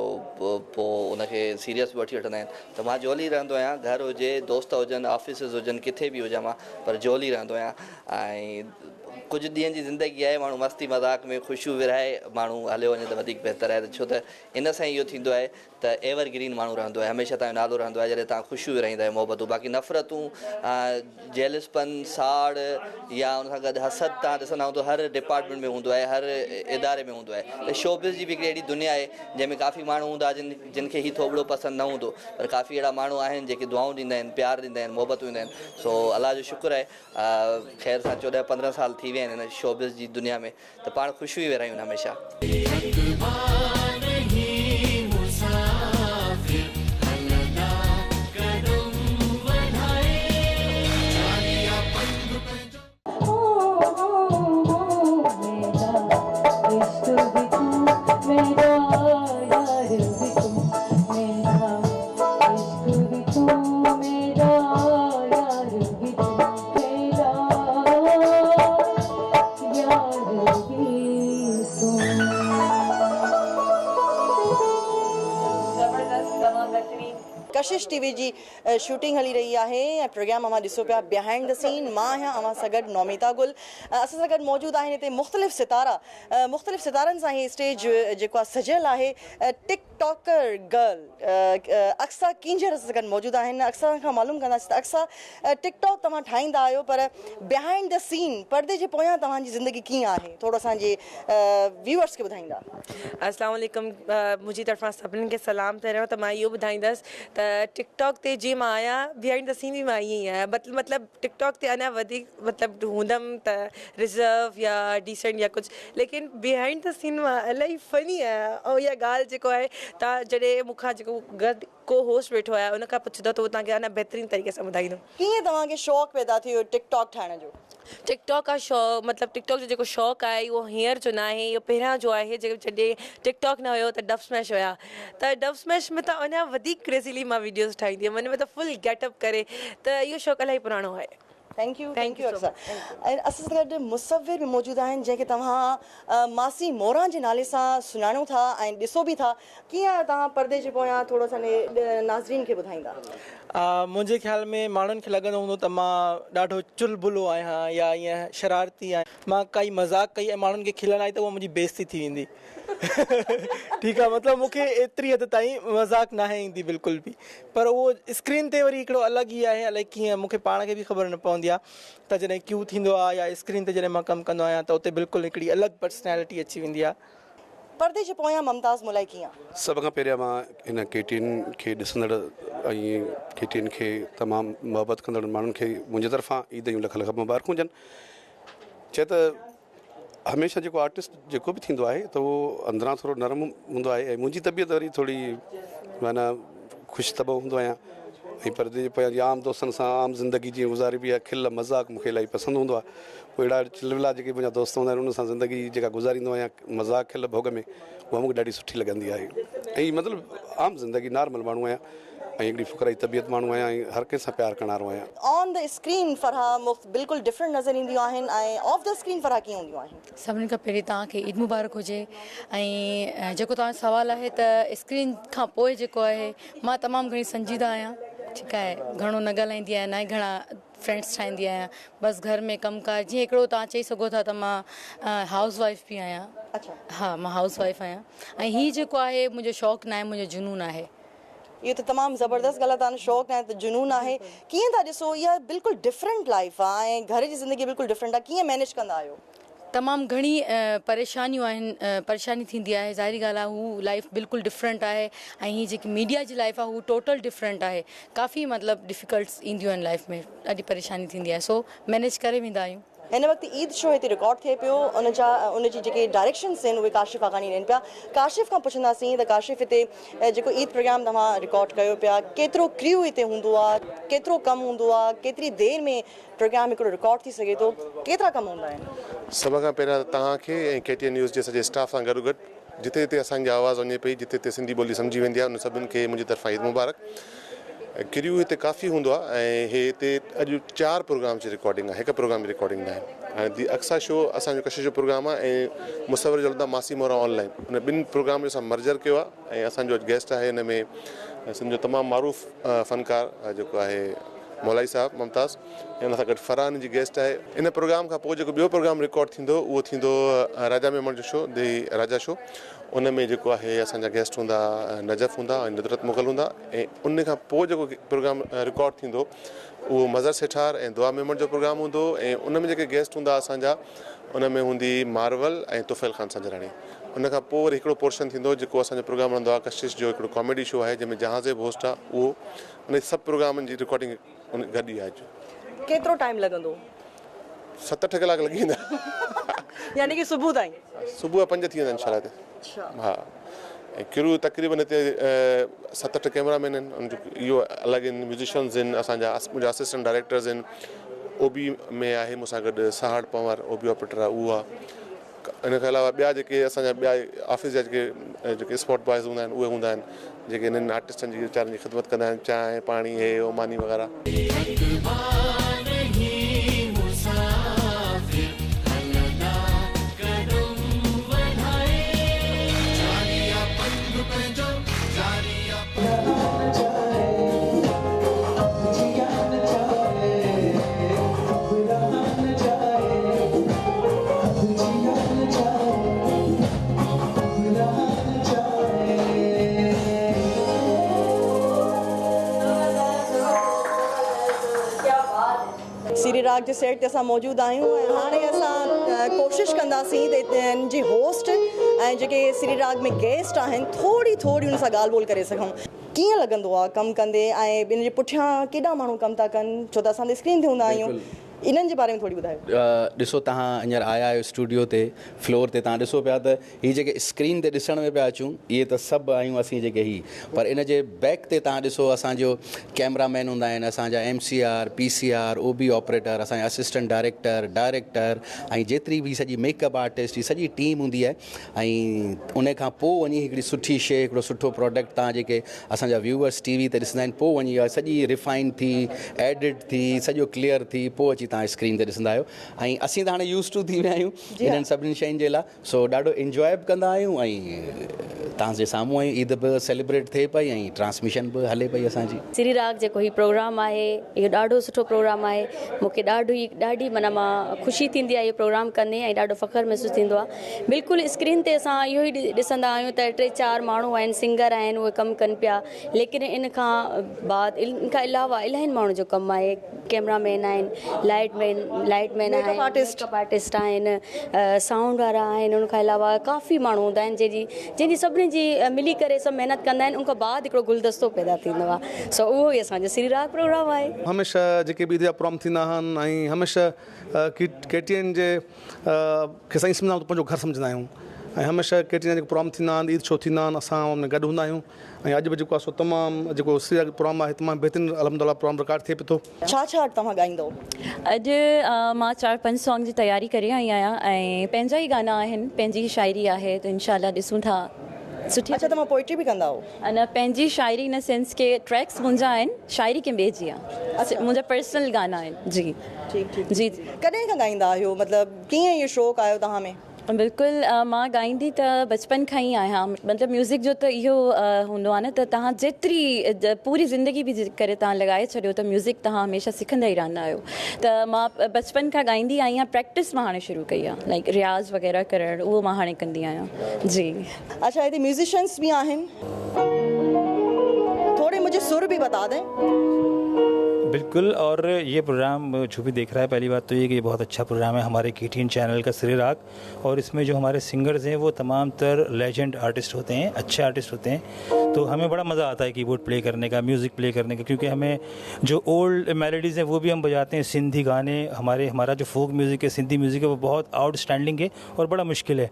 Speaker 8: پوء ان کي سيريس به وٺي وٺندا آهن ته مان جولي رهندو آهيان گهر هجي دوست هجن آفيسز هجن ڪٿي به هجان مان پر جولي رهندو آهيان ۽ ڪجهه ڏينهن جي زندگي آهي ماڻهو مستي مذاق ۾ خوشيون ورهائي ماڻهو هليو وڃي ته وڌيڪ بهتر آهي ته ڇو ته ان سان ئي اهو ٿيندو آهي ته ايور گرين ماڻهو رهندو آهي هميشه توهان جو نالو رهندو آهي جڏهن توهان خوشيون ورهائيندا آهيو محبتون باقي نفرتون جيلس پن ساڙ يا ان سان گڏ حسد توهان ڏسندا هوندو هر ڊپارٽمينٽ ۾ هوندو آهي هر اداري ۾ هوندو آهي ته شوبز جي به هڪڙي اهڙي دنيا آهي جنهن ۾ ڪافي ماڻهو هوندا جن جن کي هي ٿوٻڙو پسند نه هوندو پر ڪافي اهڙا ماڻهو آهن جيڪي دعائون ڏيندا آهن پيار ڏيندا آهن محبتون ڏيندا آهن سو الله جو شڪر آهي خير سان 14 15 سال ٿي ويا آهن هن شوبز جي دنيا ۾ ته پاڻ خوشيون ئي ورهايون هميشه.
Speaker 1: ڪشش ٽي وي جي شوٽنگ هلي رهي آهي ۽ پروگرام اوهان ڏسو پيا بيهائنڊ the سين مان آهيان اوهان سان گڏ نوميتا گل اسان سان گڏ موجود آهن هتي مختلف ستارا مختلف ستارن سان هي اسٽيج جيڪو آهي سجيل آهي ٽڪ ٽاڪر گرل اقصيٰ ڪينجهر اسان سان گڏ موجود آهن اقصيٰ کان معلوم ڪنداسين ته اقصيٰ ٽڪ ٽاڪ توهان ٺاهيندا آهيو پر بيهائنڊ the سين پردي جي پويان توهان جي زندگي ڪيئن آهي ٿورو اسان جي ويوئرس کي ٻڌائيندا.
Speaker 27: اسلام عليڪم منهنجي طرفان سڀني کي سلام پهريون ته مان اهو ٻڌائيندس ته ٽڪ ٽاڪ تي جيئن مان آهيان بيهائنڊ the سين به مان ائين ئي آهيان مطلب ٽڪ ٽاڪ تي اڃا وڌيڪ مطلب هوندم ته رزرو يا ڊيسنٽ يا ڪجهه ليڪن بيهائنڊ the سين مان الاهي فني آهيان ۽ اها ڳالهه جيڪو آهي توهان جڏهن مون کان جيڪو گڏ ڪو هوسٽ ويٺو آهي ان کان پڇندو ته اهو توهان کي اڃا بهترين طريقي سان ٻڌائيندو.
Speaker 1: ڪيئن توهان کي شوق پيدا ٿيو ٽڪ ٽاڪ ٺاهڻ جو؟
Speaker 27: ٽڪ ٽاڪ کا شوق مطلب ٽڪ ٽاڪ جو جيڪو شوق آهي اهو هينئر جو ناهي اهو پهريان جو آهي جڏهن ٽڪ ٽاڪ نه هيو ته ڊب اسميش هيا ته ڊب اسميش ۾ ته اڃا وڌيڪ ڪريزيلي مان ويڊيوز ٺاهيندي هيم ان ۾ ته فل گيٽ اپ ڪري ته اهو شوق الاهي پراڻو آهي.
Speaker 1: Thank you thank you Aqsa ۽ اسان سان گڏ مصور به موجود آهن جنهن کي توهان ماسي موران جي نالي سان سڃاڻو ٿا ۽ ڏسو به ٿا ڪيئن آهيو توهان پردي جي پويان ٿورو اسان جي ناظرين کي ٻڌائيندا.
Speaker 9: منهنجي خيال ۾ ماڻهن کي لڳندو هوندو ته مان ڏاڍو چلبلو آهيان يا ائين شرارتي آهيان مان ڪائي مذاق ڪئي ۽ ماڻهن کي کلڻ آئي ته اها منهنجي بيعزتي ٿي ويندي ٺيڪ آهي مطلب مون کي ايتري حد تائين مذاق ناهي ايندي بلڪل به پر اهو اسڪرين تي وري هڪڙو الڳ ئي آهي الائي ڪيئن مون کي پاڻ کي به خبر نه پوندي آهي ته جڏهن ڪيو ٿيندو آهي يا اسڪرين تي جڏهن مان ڪم ڪندو آهيان ته اتي بلڪل هڪڙي الڳ پرسنالٽي اچي ويندي آهي.
Speaker 1: پردي جي پويان ممتاز مولائي ڪيئن؟
Speaker 10: سڀ کان پهريان مان هن ڪي ٽي اين کي ڏسندڙ ۽ ڪي ٽي اين کي تمام محبت ڪندڙ ماڻهن کي منهنجي طرفان عيد جون لک لک مبارڪون هجن چئي ته هميشه جيڪو آرٽسٽ جيڪو به ٿيندو آهي ته اهو اندران ٿورو نرم هوندو آهي ۽ منهنجي طبيعت وري ٿوري معنيٰ خوش طبع هوندو آهيان ۽ پردي جي پويان جيئن عام دوستن سان عام زندگي جيئن گذاربي آهي کل مذاق مون کي الاهي پسند هوندو آهي پوء اهڙا چلولا جيڪي منهنجا دوست هوندا آهن انهن سان زندگي جيڪا گذاريندو آهيان مذاق کل ڀوڳ ۾ اها مون کي ڏاڍي سٺي لڳندي آهي ۽ مطلب عام زندگي نارمل ماڻهو آهيان ۽ هڪڙي فقرائي طبيعت ماڻهو آهيان ۽ هر ڪنهن سان پيار ڪرڻ وارو آهيان.
Speaker 1: آن the screen Farha بلڪل ڊفرنٽ نظر اينديون آهن ۽ آف the screen Farha ڪيئن هونديون آهن؟
Speaker 2: سڀني کان پهرين توهان کي عيد مبارڪ هجي ۽ جيڪو توهان جو سوال آهي ته اسڪرين کان پوء جيڪو آهي مان تمام گهڻي سنجيده آهيان ٺيڪ آهي گهڻو نه ڳالهائيندي آهيان نه ئي گهڻا فرينڊس ٺاهيندي آهيان بس گهر ۾ ڪم ڪار جيئن هڪڙو توهان چئي سگهو ٿا ته مان هائوس وائيف به آهيان ها مان هائوس وائيف آهيان ۽ هي جيڪو آهي منهنجو شوق ناهي منهنجو جنون آهي.
Speaker 1: اهو ته تمام زبردست ڳالهه آهي توهان جو شوق ناهي ته جنون آهي ڪيئن ٿا ڏسو اها بلڪل ڊفرنٽ لائيف آهي ۽ گهر جي زندگي بلڪل ڊفرنٽ آهي ڪيئن مينيج ڪندا آهيو؟
Speaker 2: تمام گهڻي پريشانيون آهن پريشاني ٿيندي آهي ظاهري ڳالهه آهي هو لائيف بلڪل ڊفرنٽ آهي ۽ هي جيڪي ميڊيا جي لائيف آهي هو ٽوٽل ڊفرنٽ آهي ڪافي مطلب ڊفيڪلٽس اينديون آهن لائيف ۾ ڏاڍي پريشاني ٿيندي آهي سو مينيج ڪري ويندا آهيون.
Speaker 1: هن وقت عيد شو هتي رڪارڊ ٿئي پيو ان جا ان جي جيڪي ڊائريڪشنس آهن اهي ڪاشف آغاڻي ڏين پيا ڪاشف کان پڇنداسين ته ڪاشف هتي جيڪو عيد پروگرام توهان رڪارڊ ڪيو پيا ڪيترو ڪريو هتي هوندو آهي ڪيترو ڪم هوندو آهي ڪيتري دير ۾ پروگرام هڪڙو رڪارڊ ٿي سگهي ٿو ڪيترا ڪم هوندا آهن.
Speaker 12: سڀ کان پهريان ته توهان کي ۽ ڪي ٽي اين نيوز جي سڄي اسٽاف سان گڏوگڏ جتي جتي اسان جي آواز وڃي پئي جتي جتي سنڌي ٻولي سمجهي ويندي آهي انهن سڀني کي منهنجي طرفان عيد مبارڪ. ڪريو هتي ڪافي هوندو آهي ۽ هي هتي اڄ چار پروگرام جي رڪارڊنگ آهي هڪ پروگرام جي رڪارڊنگ ناهي هاڻي the Aqsa show اسان جو ڪشش جو پروگرام آهي ۽ مصور جو هلندو آهي ماسي موران آن لائن ان ٻن پروگرام جو اسان مرجر ڪيو آهي ۽ اسان جو اڄ گيسٽ آهي ان ۾ سنڌ جو تمام معروف فنڪار جيڪو آهي مولائي صاحب ممتاز ۽ ان سان گڏ فرحان جي گيسٽ آهي ان پروگرام کان پوء جيڪو ٻيو پروگرام رڪارڊ ٿيندو اهو ٿيندو راجا ميمڻ جو شو the Raja show ان ۾ جيڪو آهي اسان جا گيسٽ هوندا نجف هوندا ۽ ندرت مغل هوندا ۽ ان کان پوء جيڪو پروگرام رڪارڊ ٿيندو اهو مظهر سيٺار ۽ دعا ميمڻ جو پروگرام هوندو ۽ ان ۾ جيڪي گيسٽ هوندا اسان جا ان ۾ هوندي مارول ۽ طفيل خان سنجراڻي ان کان پوء وري هڪڙو پورشن ٿيندو جيڪو اسان جو پروگرام هلندو آهي ڪشش جو هڪڙو ڪاميڊي شو آهي جنهن ۾ جهانزيب هوسٽ آهي اهو ان سڀ پروگرامن جي رڪارڊنگ گڏ ئي آهي اڄ.
Speaker 1: ڪيترو ٽائيم لڳندو؟
Speaker 12: ست اٺ ڪلاڪ لڳي ويندا.
Speaker 1: يعني ڪي صبح تائين؟
Speaker 12: صبح جا پنج ٿي ويندا انشاء الله هتي. ها ۽ ڪرو تقريبن هتي ست اٺ ڪيمرا مين آهن ان جو اهو الڳ آهن ميوزيشنز آهن اسان جا منهنجا اسسٽنٽ ڊائريڪٽرز آهن او بي ۾ آهي مون سان گڏ Sahar Panhwar O B operator آهي اهو آهي ان کان علاوه ٻيا جيڪي اسان جا ٻيا آفيس جا جيڪي جيڪي اسپاٽ بوائز هوندا آهن اهي هوندا آهن جيڪي انهن آرٽسٽن جي ويچارن جي خدمت ڪندا آهن چانهه پاڻي هي هو ماني وغيره.
Speaker 1: سري راڳ جي سيٽ تي اسان موجود آهيون ۽ هاڻي اسان ڪوشش ڪنداسين ته هتي جي هوسٽ ۽ جيڪي سري راڳ ۾ گيسٽ آهن ٿوري ٿوري ان سان ڳالهه ٻولهه ڪري سگهون. ڪيئن لڳندو آهي ڪم ڪندي ۽ ان جي پٺيان ڪيڏا ماڻهو ڪم ٿا ڪن ڇو ته اسان ته اسڪرين تي هوندا آهيون انهن جي باري ۾ ٿوري ٻڌايو.
Speaker 23: ڏسو توهان هينئر آيا آهيو اسٽوڊيو تي فلور تي توهان ڏسو پيا ته هي جيڪي اسڪرين تي ڏسڻ ۾ پيا اچون اهي ته سڀ آهيون اسين جيڪي هي پر ان جي بيڪ تي توهان ڏسو اسان جو ڪيمرا مين هوندا آهن اسان جا M C R P C R O B operator اسان جا اسسٽنٽ ڊائريڪٽر ڊائريڪٽر ۽ جيتري به سڄي ميڪ اپ آرٽسٽ هي سڄي ٽيم هوندي آهي ۽ ان کان پوء وڃي هڪڙي سٺي شيء هڪڙو سٺو پراڊڪٽ توهان جيڪي اسان جا ويوئرس ٽي وي تي ڏسندا آهن پوء وڃي اها سڄي ريفائن ٿي ايڊٽ ٿي سڄو ڪليئر ٿي پوء اچي توهان اسڪرين تي ڏسندا آهيو ۽ اسين ته هاڻي يوز ٽو ٿي ويا آهيون انهن سڀني شين جي لاء سو ڏاڍو انجواء به ڪندا آهيون ۽ توهان جي سامهون آهيون عيد به سيليبريٽ ٿئي پئي ۽ ٽرانسميشن به هلي پئي اسان جي.
Speaker 13: سري راڳ جيڪو هي پروگرام آهي اهو ڏاڍو سٺو پروگرام آهي مون کي ڏاڍو ئي ڏاڍي معنيٰ مان خوشي ٿيندي آهي اهو پروگرام ڪندي ۽ ڏاڍو فخر محسوس ٿيندو آهي بلڪل اسڪرين تي اسان اهو ئي ڏسندا آهيون ته ٽي چار ماڻهو آهن سنگر آهن اهي ڪم ڪن پيا ليڪن ان کان بعد ان کان علاوه الاهين ماڻهن جو ڪم آهي ڪيمرا مين آهن لائٽ. لائيٽ مين لائيٽ مين آهن ميڪ اپ آرٽسٽ آهن سائونڊ وارا آهن ان کان علاوه ڪافي ماڻهو هوندا آهن جنهن جي جنهن جي سڀني جي ملي ڪري سڀ محنت ڪندا آهن ان کان بعد هڪڙو گلدستو پيدا ٿيندو آهي سو اهو ئي اسان جو سري راڳ پروگرام آهي.
Speaker 10: هميشه جيڪي به عيد جا پروگرام ٿيندا آهن ۽ هميشه ڪي ٽي اين جي کي اسان ائين سمجهندا آهيون ته پنهنجو گهر سمجهندا آهيون ۽ هميشه ڪي ٽي اين جا جيڪي پروگرام ٿيندا آهن عيد شو ٿيندا آهن اسان ان ۾ گڏ هوندا آهيون ۽ اڄ به جيڪو آهي سو تمام جيڪو سري راڳ پروگرام آهي تمام بهترين الحمدالله پروگرام رڪارڊ ٿئي پيو ٿو.
Speaker 1: ڇا ڇا توهان ڳائيندؤ؟
Speaker 14: اڄ مان چار پنج سانگ جي تياري ڪري آئي آهيان ۽ پنهنجا ئي گانا آهن پنهنجي ئي شاعري آهي ته انشاء الله ڏسون ٿا سٺي
Speaker 1: اڇا توهان پوئٽري به ڪندا آهو؟
Speaker 14: نه پنهنجي شاعري ان سينس ڪي ٽريڪس منهنجا آهن شاعري ڪنهن ٻئي جي آهي منهنجا پرسنل گانا آهن جي
Speaker 1: ٺيڪ ٺيڪ
Speaker 14: جي
Speaker 1: ڪڏهن کان ڳائيندا آهيو مطلب ڪيئن اهو شوق آيو توهان ۾؟
Speaker 14: بلڪل مان ڳائيندي ته بچپن کان ئي آهيان مطلب ميوزڪ جو ته اهو هوندو آهي نه ته توهان جيتري پوري زندگي به ڪري توهان لڳائي ڇڏيو ته ميوزڪ توهان هميشه سکندا ئي رهندا آهيو ته مان بچپن کان ڳائيندي آئي آهيان پريڪٽس مان هاڻي شروع ڪئي آهي لائڪ رياض وغيره ڪرڻ اهو مان هاڻي ڪندي آهيان جي.
Speaker 1: اڇا هتي ميوزيشنس به آهن ٿوڙي مجهي سر به بتا دين.
Speaker 15: बिल्कुल और ये प्रोग्राम जो भी देख रहा है पहली बात तो ये कि ये बहुत अच्छा प्रोग्राम है हमारे के टी एन चैनल का श्री राग और इसमें जो हमारे सिंगर्स हैं वो तमाम तर लेजेंड आर्टिस्ट होते हैं अच्छे आर्टिस्ट होते हैं तो हमें बड़ा मज़ा आता है कीबोर्ड प्ले करने का म्यूज़िक प्ले करने का क्योंकि हमें जो ओल्ड मेलोडीज़ हैं वो भी हम बजाते हैं सिंधी गाने हमारे हमारा जो फोक म्यूज़िक है सिंधी म्यूज़िक है वो बहुत आउटस्टैंडिंग है और बड़ा मुश्किल है।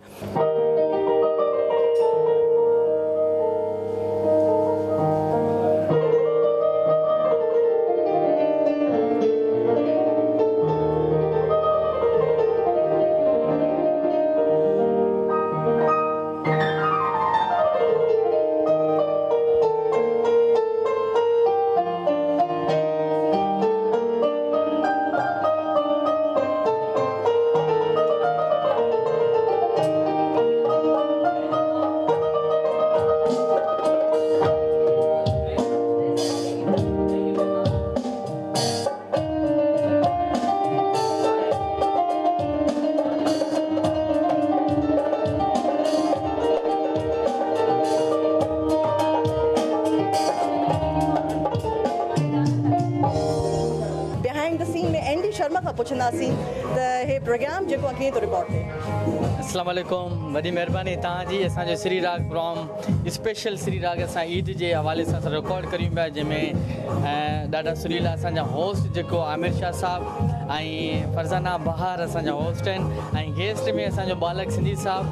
Speaker 1: Behind the scene ۾ N D Sharma کان پڇنداسين ته هي پروگرام جيڪو آهي ڪيئن ٿو رڪارڊ ٿئي.
Speaker 16: اسلام عليڪم وڏي مهرباني توهان جي اسان جو سري راڳ پروگرام اسپيشل سري راڳ اسان عيد جي حوالي سان اسان رڪارڊ ڪريون پيا جنهن ۾ ڏاڍا سريلا اسان جا هوسٽ جيڪو عامر شاهه صاحب ۽ فرزانه بهار اسان جا هوسٽ آهن ۽ گيسٽ ۾ اسان جو ٻالڪ سنڌي صاحب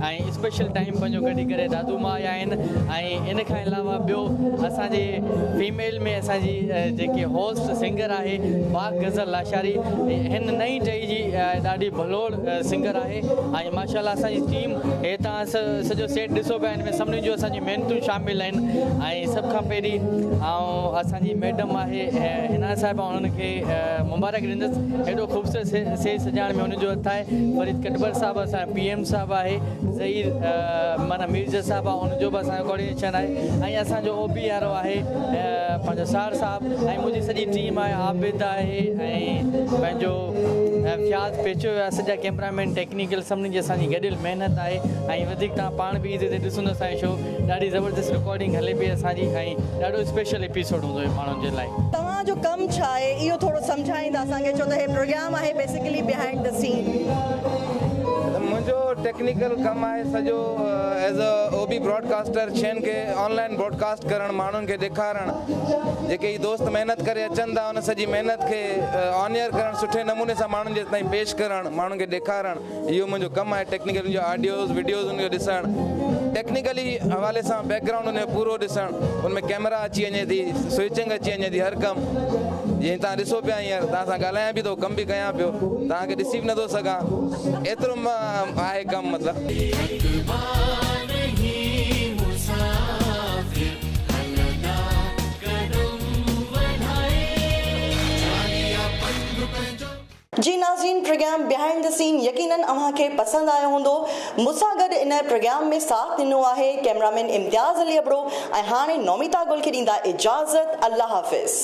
Speaker 16: ۽ اسپيشل ٽائيم پنهنجو ڪڍي ڪري دادو مان آيا آهن ۽ ان کان علاوه ٻيو اسان جي فيميل ۾ اسان جي جيڪي هوسٽ سنگر آهي پاڪ غزل لاشاري هن نئين ٽهي جي ڏاڍي ڀلوڙ سنگر آهي ۽ ماشاء الله اسان جي ٽيم هي توهان سڄو سيٽ ڏسو پيا ان ۾ سڀني جون اسان جون محنتون شامل آهن ۽ سڀ کان پهرين آئون اسان جي ميڊم آهي حنا صاحبه انهن کي مبارڪ ڏيندس ايڏو خوبصورت سيج سجائڻ ۾ انهن جو هٿ آهي فريد ڪٽبر صاحب اسان جو پي ايم صاحب آهي ظهير معنيٰ ميرزا صاحب آهي ان جو به اسان جو ڪوآرڊينيشن آهي ۽ اسان جو او بي وارو آهي پنهنجو ساهڙ صاحب ۽ منهنجي سڄي ٽيم آهي عابد آهي ۽ پنهنجو فياض پيچوهو آهي سڄا ڪيمرا مين ٽيڪنيڪل سڀني جي اسان جي گڏيل محنت آهي ۽ وڌيڪ توهان پاڻ به عيد تي ڏسندو اسان جو شو ڏاڍي زبردست رڪارڊنگ هلي پئي اسان جي ۽ ڏاڍو اسپيشل ايپيسوڊ هوندو ماڻهن جي لاء.
Speaker 1: توهان جو ڪم ڇا آهي اهو ٿورو سمجهائيندا اسان کي ڇو ته هي پروگرام آهي بيسيڪلي بيهائنڊ the سين.
Speaker 17: منهنجو ٽيڪنيڪل ڪم آهي سڄو as a O B broadcaster شين کي آن لائن براڊڪاسٽ ڪرڻ ماڻهن کي ڏيکارڻ جيڪي هي دوست محنت ڪري اچن ٿا ان سڄي محنت کي آن ايئر ڪرڻ سٺي نموني سان ماڻهن جي تائين پيش ڪرڻ ماڻهن کي ڏيکارڻ اهو منهنجو ڪم آهي ٽيڪنيڪل ان جو آڊيوز وڊيوز ان جو ڏسڻ ٽيڪنيڪلي حوالي سان بيڪ گرائونڊ ان جو پورو ڏسڻ ان ۾ ڪيمرا اچي وڃي ٿي سوئچنگ اچي وڃي ٿي هر ڪم جيئن توهان ڏسو پيا هينئر توهان سان ڳالهايان به ٿو ڪم به ڪيان پيو توهان کي ڏسي به نٿو سگهان ايترو آهي ڪم مطلب.
Speaker 1: جي ناظرين پروگرام بيهائنڊ the سين يقينن اوهان کي پسند آيو هوندو مون سان گڏ ان پروگرام ۾ ساٿ ڏنو آهي ڪئميرا مين امتياز علي ابڙو ۽ هاڻي نوميتا گل کي ڏيندا اجازت الله حافظ.